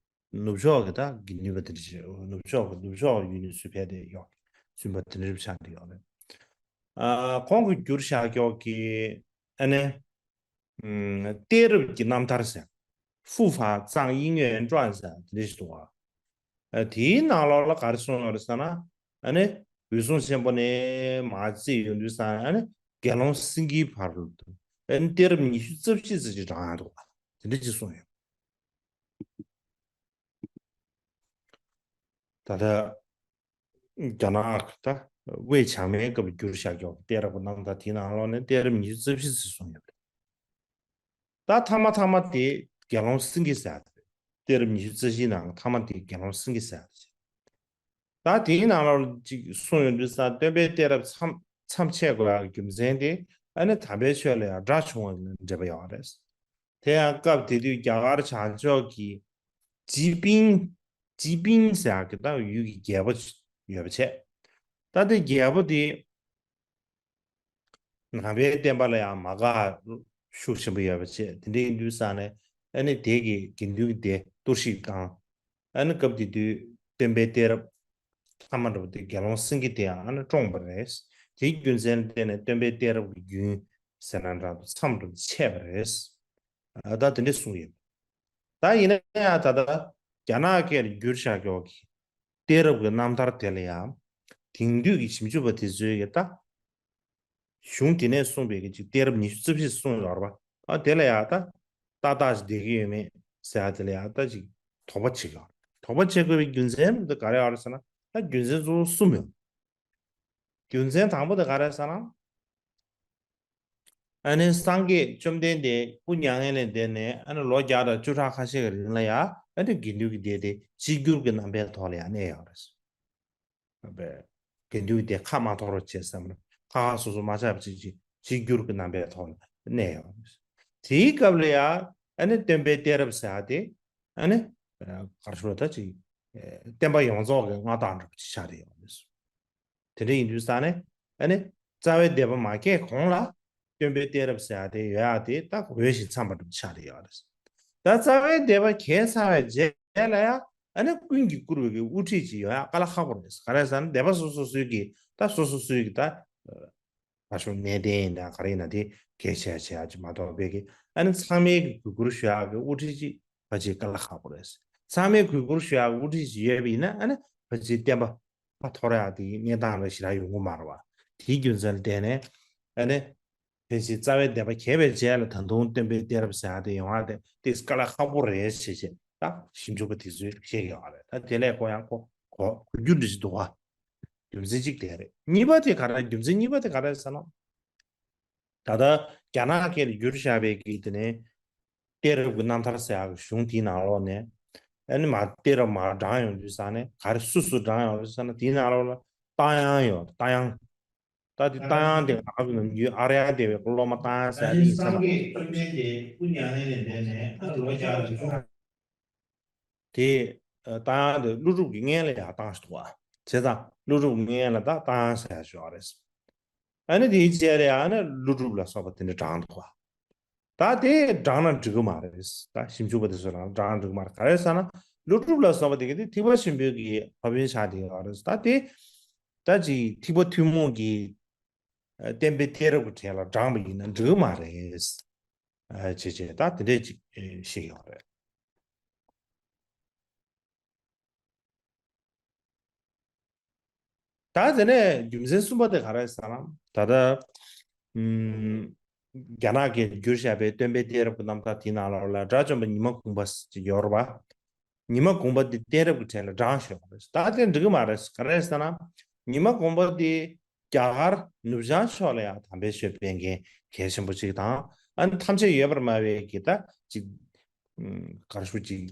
ནུབ་ཕྱོགས་ཀྱི་ད་དགེ་འདུན་པ་དེ་འདྲ་ཞིག་ནུབ་ཕྱོགས་ཀྱི་ནུབ་ཕྱོགས་ཀྱི་ཡུལ་ནས་ཚུར་ཕེབས་ཏེ་ཡོད་བཙུན་པ་དེ་འདྲ་ཆགས་ཏེ་ཡོད་རེད། ཨ་ཁོང་གི་བསྒྱུར་བཞག་ཀྱོག་གི་ཨ་ནི་ཨམ་གཏད་རབས་ཀྱི་རྣམ་ཐར་ཟེར། 复法藏音乐传 ཟེར་དེ་འདྲ་ཞིག་འདུག་བ། ཨ་དེའི་ནང་ལོགས་ལ་ག་རེ་གསུངས་ཡོད་རེད་ཟེར་ན། ཨ་ནི་འོད་སྲུང་ཆེན་པོ་ནས་མར་བརྩིས་ཡོང་དུས་ཙང་ཨ་ནི་དགེ་སློང་སེང་གེའི་བར་དུ་ཨ་ནི་གཏད་རབས་ཉི་ཤུ་རྩ་བཞི་ཙམ་ཞིག་བགྲངས་ཡོད་འདུག་བ། དེ་འདྲ་ཅིག་གསུངས་ཡོད། ད་ལྟ་རྒྱ་ནག་ད་དབུས་བྱང་མའི་སྐབས་བསྒྱུར་བཞག་ཀྱོག་གཏད་རབས་ཀྱི་རྣམ་ཐར་དེའི་ནང་ལོགས་ནས་གཏད་རབས་ཉི་ཤུ་རྩ་བཞི་ཙམ་གསུངས་ཡོད་རེད། ད་ཐ་མ་ཐ་མ་དེ་དགེ་སློང་སེང་གེ་ཟེར་ཡ་དེ་རེད། གཏད་རབས་ཉི་ཤུ་རྩ་བཞིའི་ནང་ཐ་མ་དེ་དགེ་སློང་སེང་གེ་ཟེར་ཡ་དེ་རེད། ད་དེའི་ནང་ལོགས་ཅིག་གསུངས་ཡོང་དུས་ཙང་སྟོན་པའི་གཏད་རབས་མཚམས་མཚམས་ཆད་དགོས་ཡ་གི་རྒྱུ་མཚན་དེ་ཨ་ནི་དམ་པའི་ཆོས་ལ་ཡང་དགྲ་བྱུང་བ་ལ་འབྲེལ་བ་ཡོད་རེད། དེ་ཡང་སྐབས་དེ་དུས་རྒྱ་གར་བྱང་ཕྱོགས་ཀྱི་ཇི་པིང་ཇི་པིང་ཟེར་ཡ་གི་ད་ཡུལ་གྱི་རྒྱལ་པོ་ཡོད་པ་བྱས། ད་དེ་རྒྱལ་པོ་དེ་ནང་པའི་བསྟན་པ་ལ་ཡང་མ་དགའ་ཤུགས་ཆེན་པོ་ཡོད་པ་བྱས། དེ་འདྲ་ཡིན་དུས་ཙང་ནས་ཨ་ནི་དེ་གི་དགེ་འདུན་གྱི་སྡེ་གཏོར་བཤིག་བཏང་། ཨ་ནི་སྐབས་དེ་དུས་སྟོན་པའི་གཏད་རབས་ཐ་མ་འདྲ་པོ་དེ་དགེ་སློང་སེང་གེ་དེ་ཡང་ཨ་ནི་བཀྲོངས་པ་རེད། དེའི་རྒྱུ་མཚན་ལ་བརྟེན་ནས་སྟོན་པའི་གཏད་རབས་ཀྱི་རྒྱུན་ཟེར་ན་འདྲ་འདུག་མཚམས་འདྲ་པོ་ཆད་པ་རེད། ཨ་ད་དེ་འདྲ་གསུངས་ཡོད། ད་ཡིན་ན་ཡང་ད་ལྟ་རྒྱ་ནག་སྐད་ལ་བསྒྱུར་བཞག་ཀྱོག་གི་གཏད་རབས་ཀྱི་རྣམ་ཐར་དེ་ལ་ཡང་དེང་དུས་ཀྱི་ཞིབ་འཇུག་པ་དེ་ཚོས་ཀྱི་ད་གཞུང་དེ་ནས་གསུངས་པའི་གི་ཅིག་གཏད་རབས་ཉི་ཤུ་རྩ་བཞི་གསུངས་ཡོད་རེད་པ། ཨ་དེ་ལ་ཡང་ད་ཏག་ཏག་ཅིག་བསྡད་ཀྱི་ཡོད་མེད་ཟེར་ཡ་དེ་ལ་ཡང་ད་ཅིག་དོགས་པ་བྱེད་ཀྱི་ཡོད་རེད། དོགས་པ་བྱེད་དགོས་པའི་རྒྱུ་མཚན་དེ་ག་རེ་ཡོད་རེད་ཟེར་ན། ད་རྒྱུ་མཚན་གཙོ་བོ་གསུམ་ཡོད། རྒྱུ་མཚན་དང་པོ་དེ་ག་རེ་ཟེར་ན། ཨ་ནི་སངས་རྒྱས་བཅོམ་ལྡན་འདས་སྐུ་མྱ་ངན་ལས་འདས་ནས་ཨ་ནི་ལོ་བརྒྱ་དང་བཅུ་ཕྲག་ཁ་ཤས་ཀྱི་རིང་ལ་ཡང་ཨ་ནི་དགེ་འདུན་གྱི་སྡེ་དེ་གཅིག་གྱུར་གྱི་རྣམ་པའི་ཐོག་ལ་ཡང་གནས་ཡོད་རེད། དགེ་འདུན་གྱི་སྡེ་ཁག་མ་ཐོར་བ་བྱས་ཙང་ཁག་ཁག་སོ་སོ་མ་ཆགས་པ་ཅིག་ཅིག་གཅིག་གྱུར་གྱི་རྣམ་པའི་ཐོག་ལ་གནས་ཡོད་རེད། དེའི་སྐབས་ལ་ཡང་ཨ་ནི་སྟོན་པའི་གཏད་རབས་ཟེར་ཡ་དེ་ཨ་ནི་ག་རེ་ཞུ་ད་ཅིག་བསྟན་པ་ཡོངས་རྫོགས་ཀྱི་མངའ་བདག་འདྲ་པོ་ཅིག་ཆགས་བསྡད་ཡོད་རེད། དེ་འདྲ་ཡིན་དུས་ཙང་ནས་ཨ་ནི་རྩ་བའི་སྡེ་པ་མ་སྐྱེས་གོང་ལ་སྟོན་པའི་གཏད་རབས་ཟེར་ཡ་དེ་ཡོད་ཡ་དེ་ད་འོས་ཤིང་འཚམས་པ་འདྲ་པོ་ཆགས་བསྡད་ཡོད་རེད། ད་རྩ་བའི་སྡེ་པ་གྱེས་ཚར་བའི་རྗེས་ལ་ཡང་ཨ་ནི་ཀུན་གྱིས་བཀུར་བའི་གི་དབུ་ཁྲིད་ཅིག་ཡོང་ཡ་དཀའ་ལས་ཁག་པོ་རེད། ག་རེ་ཟེར་ན་སྡེ་པ་སོ་སོ་སོའི་གི་ད་སོ་སོ་སོའི་གི་ད་ཨ་ཕར་ཕྱོགས་གནས་བརྟན་ཡིན་ན་ག་རེ་ཡིན་ན་དེ་གལ་ཆེ་ཆེ་ཡ་ཅིག་མ་གཏོགས་པའི་གི་ཨ་ནི་ཚང་མའི་གི་གུས་བཀུར་ཞུ་ཡ་གི་དབུ་ཁྲིད་ཅིག་ཕལ་ཆེར་དཀའ་ལས་ཁག་པོ་རེད། ཚང་མས་གུས་བཀུར་ཞུ་ཡག་དབུ་ཁྲིད་ཅིག་ཡོད་པ་ཡིན་ན་ཨ་ནི་ཕལ་ཆེར་བསྟན་པ་ཕར་འཐོར་ཡག་དེ་གནས་སྟངས་རེ་ཞེ་དྲག་ཡོང་གི་མ་རེད་བ། དེའི་རྒྱུ་མཚན་ལ་བརྟེན་ནས་ཨ་ནི་ཕལ་ཆེར་རྩ་བའི་སྡེ་པ་གྱེས་པའི་རྗེས་ལ་ད་དུང་སྟོན་པའི་གཏད་རབས་ཟེར་ཡག་དེ་ཡོང་ཡག་དེ་ཏོག་ཙམ་དཀའ་ལས་ཁག་པོ་རེད་ཟེར་བྱས་ད་ཞིབ་འཇུག་པ་དེ་ཚོས་བཤད་ཀྱི་ཡོད་རེད། ད་དེ་ལས་ཁོ་ཡང་ཁོ་གོ་གོ་རྒྱུ་འདྲ་ཞིག་འདུག་བ། རྒྱུ་མཚན་གཅིག་དེ་རེད། གཉིས་པ་དེ་ག་རེ་རྒྱུ་མཚན་གཉིས་པ་དེ་ག་རེ་ཟེར་ན། ད་ལྟ་རྒྱ་ནག་སྐད་ལ་བསྒྱུར་བཞག་པའི་གི་དེ་ནས་གཏད་རབས་ཀྱི་རྣམ་ཐར་ཟེར་ཡག་གི་གཞུང་དེའི་ནང་ལོགས་ནས་ཨ་ནི་མར་གཏད་རབས་མར་བགྲངས་ཡོང་དུས་ཙང་ནས་ག་རེ་སུ་སུ་བགྲངས་ཡོང་དུས་ཙང་ནས་དེའི་ནང་ལོགས་ལ་སྟག་དབྱངས་ཡོད། སྟག་དབྱངས། ད་དེ་སྟག་དབྱངས་དེ་ང་ཚོ་ནམ་རྒྱུན་ཨཱརྱ་དེ་བའི་སློབ་མ་སྟག་དབྱངས་ཟེར་ཡག་དེ་ཡིན་ས་མ་རེད། དེ་ཨ་སྟག་དབྱངས་དེ་ཀླུ་སྒྲུབ་ཀྱི་མངལ་ལ་ཡར་བཏང་ཞིག་འདུག་བ། བྱས་ཙང་ཀླུ་སྒྲུབ་མངལ་ལ་ད་སྟག་དབྱངས་ཟེར་ཡག་ཞིག་ཡོད་རེད། ཨ་ནི་དེའི་རྗེས་ལ་ཡང་ཨ་ནི་ཀླུ་སྒྲུབ་ལ་སོགས་པ་དེ་འདྲ་བགྲངས་འདུག་བ། ད་དེ་བགྲངས་ན་འགྲིག་གི་མ་རེད། ད་ཞིབ་འཇུག་པ་དེ་ཚོ་ལ་བགྲངས་འགྲིག་གི་མ་རེད། ག་རེ་ཟེར་ན་ཀླུ་སྒྲུབ་ལ་སོགས་པ་དེ་ག་དེ་ཐེག་པ་ཆེན་པོའི་གི་སློབ་དཔོན་ཆགས་བསྡད་ཡོད་རེད། ད་དེ་ད་ཅིག་ཐེག་པ་ཐུན་མོང་གི་ཨ་བསྟན་པའི་གཏད་རབས་ཀྱི་གྲས་ལ་བགྲངས་པ་ཡིན་ན་འགྲིག་གི་མ་རེད། བྱས་བྱས་ད་དེ་འདྲས་ཅིག་བཤད་ཡོད་རེད། ད་དེ་ནས་རྒྱུ་མཚན་གསུམ་པ་དེ་ག་རེ་ཟེར་ན། ད་ལྟ་ཨུམ། རྒྱ་ནག་གིས་བསྒྱུར་བཞག་པའི་སྟོན་པའི་གཏད་རབས་ཀྱི་རྣམ་ཐར་དེའི་ནང་ལོགས་ལ་དགྲ་བཅོམ་པ་ཉི་མ་གུང་པ་ཅིག་ཡོད་རེད་པ། ཉི་མ་གུང་པ་འདི་གཏད་རབས་ཀྱི་གྲས་ལ་བགྲངས་བཞག་པ་རེད། ད་དེ་འགྲིག་གི་མ་རེད། ག་རེ་ཟེར་ན། ཉི་མ་གུང་པ་འདི་རྒྱ་གར་ནུབ་བྱང་ཕྱོགས་ལ་ཡང་དམ་པའི་ཆོས་སྤེལ་མཁན་གལ་ཆེན་པོ་ཅིག་དང་། ཨ་ནི་ཐམས་ཅད་ཡོད་པར་སྨྲ་བའི་གི་ད་ཅིག་ཨུམ། ག་རེ་ཞུ་ཅིག་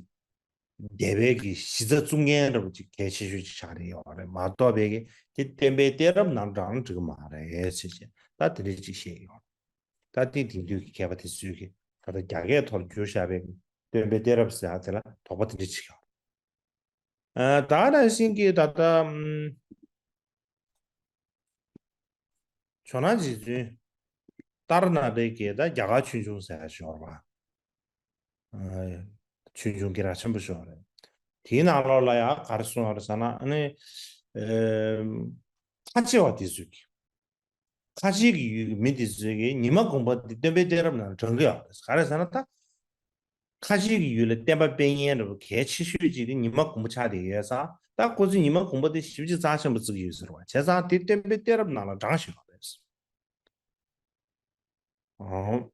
འདས་པའི་གི་གཞི་རྩ་བཙུགས་མཁན་འདྲ་པོ་ཅིག་གལ་ཆེ་ཤོས་ཅིག་ཆགས་ཀྱི་ཡོད་རེད་མ་གཏོགས་པའི་གི་དེ་སྟོན་པའི་གཏད་རབས་ནང་བགྲངས་འགྲིག་གི་མ་རེད་ཟེར་བྱས་ད་དེ་འདྲ་ཅིག་བཤད་ཡོད། ད་དེ་དེང་དུས་ཀྱི་མཁས་པ་དེ་ཚོས་ཀྱི་ད་ལྟ་རྒྱ་སྐད་ཐོག་བསྒྱུར་བཞག་པའི་སྟོན་པའི་གཏད་རབས་ཟེར་ཡག་དེ་ལ་དོགས་པ་དེ་འདྲ་ཅིག་ཡོད། ཨ་ད་ནང་བཞིན་གྱི་ད་ལྟ་ཨམ། ཇོ་ནང་རྗེ་བཙུན་ཏཱ་ར་ནཱ་ཐའི་གི་ད་རྒྱ་གར་ཆོས་འབྱུང་ཟེར་ཡག་ཅིག་ཡོད་རེད་པ། ཨ་ཆོས་འབྱུང་གི་ར་ཆེན་པོ་ཞིག་ཡོད་རེད། དེའི་ནང་ལོགས་ལ་ཡང་ག་རེ་གསུངས་ཡོད་རེད་ཟེར་ན། ཨ་ནི་ཨེམ། ཁ་ཆེ་བ་དེ་ཚོས་ཀྱི། ཁ་ཆེ་གི་ཡུལ་གྱི་མི་དེ་ཚོས་ཀྱི་ཉི་མ་གུང་པ་འདི་སྟོན་པའི་གཏད་རབས་ནང་བགྲང་གི་ཡོད་རེད། ག་རེ་ཟེར་ན་ད། ཁ་ཆེ་གི་ཡུལ་ལ་བསྟན་པ་སྤེལ་མཁན་འདྲ་པོ་གལ་ཆེ་ཤོས་ཅིག་དེ་ཉི་མ་གུང་པ་ཆགས་བསྡད་ཡོད་ཙང་། ད་ཁོ་ཚོས་ཉི་མ་གུང་པ་དེ་ཞེ་པོ་ཅིག་རྩ་ཆེན་པོ་བརྩི་གི་ཡོད་ཟེར་བ། བྱས་ཙང་དེ་སྟོན་པའི་གཏད་རབས་ནང་ལ་བགྲངས་བཞག་པ་རེད། ཨོ།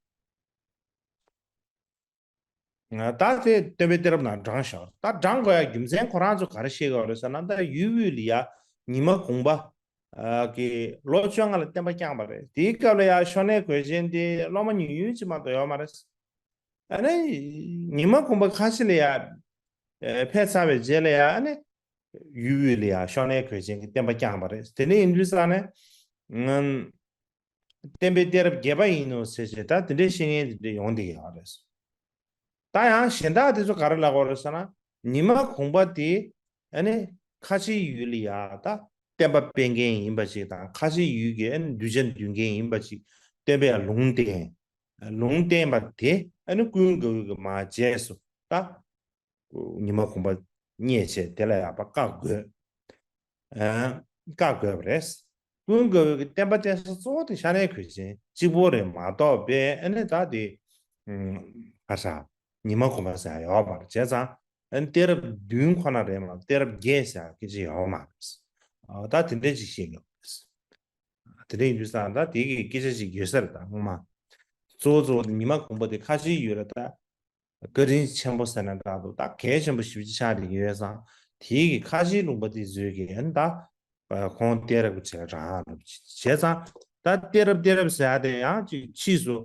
ད་དེ་སྟོན་པའི་གཏད་རབས་ནང་བགྲངས་བཞག་ད་བགྲངས་དགོས་ཡག་རྒྱུ་མཚན་ཁོ་རང་ཚོ་ག་རེ་བཤད་དགོས་རེད་ཟེར་ན། ད་ཡུལ་དབུས་ལ་ཡ་ཉི་མ་གུང་པ་ཨ་གི་ལོ་བཅོ་ལྔ་ལ་བསྟན་པ་བསྐྱངས་པ་རེད། དེའི་སྐབས་ལ་ཡ་ཤོ་ནའི་གོས་ཆེན་དེ་སློབ་མ་ཉུང་ཉུང་ཅིག་མ་གཏོགས་ཡོད་མ་རེད། ཨ་ནི་ཉི་མ་གུང་པ་ཁ་ཤས་ལ་ཡ་ཨེ་ཕེབས་ཚར་བའི་རྗེས་ལ་ཡ་ཨ་ནི་ཡུལ་དབུས་ལ་ཡ་ཤོ་ནའི་གོས་ཆེན་གྱི་བསྟན་པ་བསྐྱངས་པ་རེད། དེ་ནས་ཡིན་དུས་ཙང་ནས་ང་བསྟན་པའི་གཏད་རབས་བརྒྱད་པ་ཡིན་ནོ་ཟེར་བྱས་ད་དེ་འདྲའི་བཤད་མཁན་དེ་འདྲ་ཡོང་བསྡད་ཀྱི་ཡོད་རེད། ད་ཡང་གཞན་དག་དེ་ཚོ་ག་རེ་ལབ་ཀྱི་ཡོད་རེད་ཟེར་ན། ཉི་མ་གུང་པ་དེ་ཨ་ནི་ཁ་ཆེའི་ཡུལ་ལ་ཡ་ད་བསྟན་པ་སྤེལ་མཁན་ཡིན་པ་ཅིག་དང་། ཁ་ཆེའི་ཡུལ་གྱི་ཨ་ནི་གདུལ་བྱ་འདུལ་མཁན་ཡིན་པ་ཅིག་སྟོན་པས་ལུང་བསྟན། ལུང་བསྟན་པ་དེ་ཨ་ནི་ཀུན་དགའ་བོ་གིས་མར་རྗེས་སུ་ད་ཉི་མ་གུང་པ་རྙེད་བྱས་དེ་ལ་ཡ་ཕར་བཀའ་བསྒོས། ཨ་བཀའ་བསྒོས་པ་རེད། ཀུན་དགའ་བོ་གི་བསྟན་པ་བསྟན་ས་གཙོ་བོ་དེ་ཤ་ནའི་གོས་ཆེན་གཅིག་པོ་རེད་མ་གཏོགས་པའི་ཨ་ནི་ད་དེ་ཨུམ་ཁ་ཤས་ཉི་མ་གུང་པ་ཟེར་ཡག་ཡོད་མ་རེད། བྱས་ཙང་ཨ་ནི་གཏད་རབས་བདུན་ཁོ་ན་རེད་མ་གཏད་རབས་བརྒྱད་ཟེར་ཡག་སྐད་ཆ་ཡོད་མ་རེད། ཨ་ད་དེ་འདྲ་ཅིག་བཤད་ཡོད་རེད། དེ་འདྲ་ཡིན་དུས་ཙང་ད་དེ་གི་སྐད་ཆ་ཅིག་ཡོད་ས་རེད། ད་སྔོན་མ་གཙོ་བོ་གཙོ་བོ་དེ་ཉི་མ་གུང་པ་དེ་ཁ་ཆེའི་ཡུལ་ལ་ད་བཀའ་དྲིན་ཆེན་པོ་ཟེར་ན་འདྲ་འདུག་ད་གལ་ཆེན་པོ་ཞེ་པོ་ཅིག་ཆགས་བསྡད་ཀྱི་ཡོད་ཙང་། དེའི་གི་ཁ་ཆེའི་ལུང་པ་དེ་ཚོའི་གི་ཨ་ནི་ད་ཁོང་གཏད་རབས་ཀྱི་གྲས་ལ་བགྲངས་ཡག་བྱས་ཙང་། ད་གཏད་རབས་གཏད་རབས་ཟེར་ཡག་དེ་ཡང་ཅིག་ཕྱིས་སུ་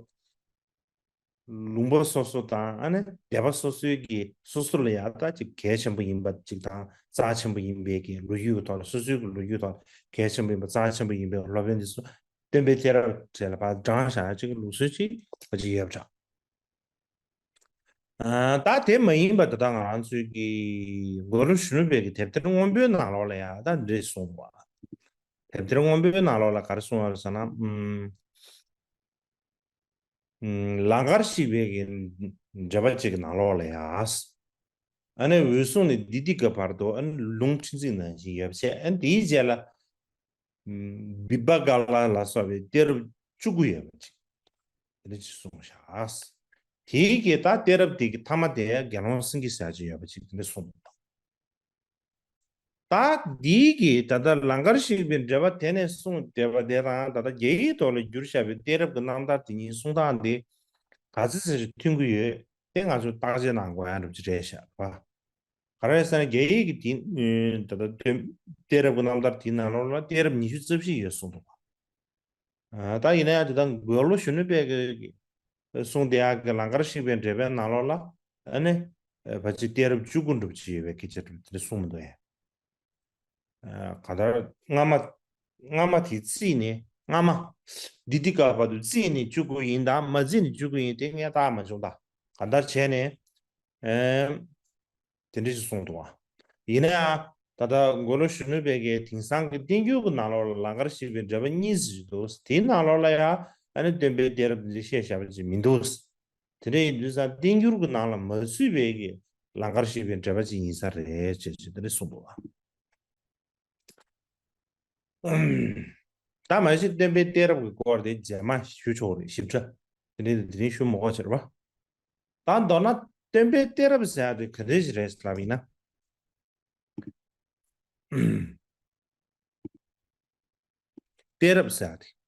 ལུང་པ་སོ་སོ་དང་ཨ་ནི་སྡེ་པ་སོ་སོའི་གི་སོ་སོ་ལ་ཡ་ད་ཅིག་གལ་ཆེན་པོ་ཡིན་པ་ཅིག་དང་། རྩ་ཆེན་པོ་ཡིན་པའི་གི་ལོ་རྒྱུས་ཀྱི་ཐོག་ལ། སོ་སོའི་གི་ལོ་རྒྱུས་ཐོག་གལ་ཆེན་པོ་ཡིན་པ་རྩ་ཆེན་པོ་ཡིན་པའི་སློབ་དཔོན་དེ་ཚོ་སྟོན་པའི་གཏད་རབས་གྲས་ལ་ཕར་བགྲངས་བཞག་ཡག་ཅིག་གི་ལུགས་སྲོལ་ཅིག་ཅིག་ཡོད་པ་འདྲ། ཨ་ད་དེ་མ་ཡིན་པ་ད་ལྟ་ང་རང་ཚོའི་གི་འགོས་ལོ་གཞོན་ནུ་དཔལ་གྱི་དེབ་ཐེར་སྔོན་པོའི་ནང་ལོགས་ལ་ཡ་ད་འདི་འདྲས་གསུངས་པ། དེབ་ཐེར་སྔོན་པོའི་ནང་ལོགས་ལ་ག་རེ་གསུངས་ཡོད་རེད་ཟེར་ན། ཨུམ། ཨུམ། ལང་ཀར་གཤེགས་པའི་གི་འགྲེལ་པ་གཅིག་གི་ནང་ལོགས་ལ་ཡ། ཨ་ནི་འོད་སྲུང་ནས་དྷི་ཏི་ཀ་བར་དུ་ཨ་ནི་ལུང་ཁྲི་འཛིན་ནང་བཞིན་ཡོད་པ་བྱས། ཨ་ནི་དེའི་རྗེས་ལ་བི་བ་ག་ལ་ལ་སོགས་པའི་གཏད་རབས་བཅུ་དགུ་ཡོད་པ་ཅིག་དེ་འདྲ་ཅིག་གསུངས་བཞག་དེའི་གི་ད་གཏད་རབས་དེ་གི་མཐའ་མ་དེ་དགེ་སློང་སེང་གེ་ཟེར་ཅིག་ཡོད་པ་ཅིག་དེ་འདྲ་གསུངས་འདུག་ད་འདིའི་གི་ད་ལྟ་ལང་ཀར་གཤེགས་པའི་འགྲེལ་པ་དེ་ནས་གསུངས་བསྡད་པ་དེ་དང་། ད་ལྟ་རྒྱ་ཡིག་ཐོག་ལ་བསྒྱུར་བཞག་པའི་གཏད་རབས་ཀྱི་རྣམ་ཐར་དེ་གཉིས་གསུང་སྟངས་དེ་ག་ཚོད་ཙམ་ཞིག་མཐུན་གྱི་ཡོད་དེ་ང་ཚོས་བརྟག་དཔྱད་གནང་དགོས་ཡག་འདྲ་པོ་ཅིག་རེད་ཤག་པ། ག་རེ་ཟེར་ན་རྒྱ་ཡིག་གི་དེ་ད་ལྟ་སྟོན་གཏད་རབས་ཀྱི་རྣམ་ཐར་དེའི་ནང་ལོགས་ལ་གཏད་རབས་ཉི་ཤུ་རྩ་བཞི་ཡོད་གསུངས་འདུག་པ། ཨ་ད་ཡིན་ན་ཡང་དེ་དང་འགོས་ལོ་གཞོན་ནུ་དཔལ་གྱིས་གསུངས་བསྡད་ཡག་གི་ལང་ཀར་གཤེགས་པའི་འགྲེལ་པའི་ནང་ལོགས་ལ་ཨ་ནི་ཕལ་ཆེར་གཏད་རབས་བཅུ་དགུ་འདྲ་པོ་ཅིག་ཡོད་པའི་སྐད་ཆ་འདྲ་པོ་དེ་འདྲ་གསུངས་མི་འདུག་ཡ། ཨ་གང་ལྟར་སྔ་མ་སྔ་མ་དེ་བརྩིས་ནས་སྔ་མ་དྷི་ཏི་ཀ་བར་དུ་བརྩིས་ནས་བཅུ་དགུ་ཡིན་དང་མ་བརྩིས་ནས་བཅུ་དགུ་ཡིན་དེ་ངས་བརྟག་མ་བྱུང་། ད་གང་ལྟར་བྱས་ནས་ཨེ། དེ་འདྲ་ཞིག་གསུངས་འདུག་པ། ཡིན་ན་ཡང་ད་ལྟ་འགོས་ལོ་གཞོན་ནུ་དཔལ་གྱིས་དེང་སང་གི་བསྟན་འགྱུར་གྱི་ནང་ལོགས་ལ་ལང་ཀར་གཤེགས་པའི་འགྲེལ་པ་གཉིས་ཅིག་འདུག་དེའི་ནང་ལོགས་ལ་ཡང་ཨ་ནི་སྟོན་པའི་གཏད་རབས་འདི་བཤད་བཞག་པ་ཅིག་མི་འདུག་དེ་འདྲ་ཡིན་དུས་ཙང་བསྟན་འགྱུར་གྱི་ནང་ལ་མ་ཚུད་པའི་གི་ལང་ཀར་གཤེགས་པའི་འགྲེལ་པ་ཅིག་ཡིན་ས་རེད་ཅེས་ཅིག་དེ་འདྲ་གསུངས་འདུག་པ། ད་མ་གཞི་སྟོན་པའི་གཏད་རབས་ཀྱི་སྐོར་དེ་རྗེས་མ་ཞུ་ཆོག་རེད། ཞིབ་ཕྲ། དེ་འདྲའི་དེ་རིང་ཞུ་མི་དགོས་ཕྱིར་བ། ད་མདོར་ན་སྟོན་པའི་གཏད་རབས་ཟེར་ཡ་དེ་ག་འདྲ་ཞིག་རེད་ལབ་ཡིན་ན། གཏད་རབས་ཟེར་ཡ་དེ་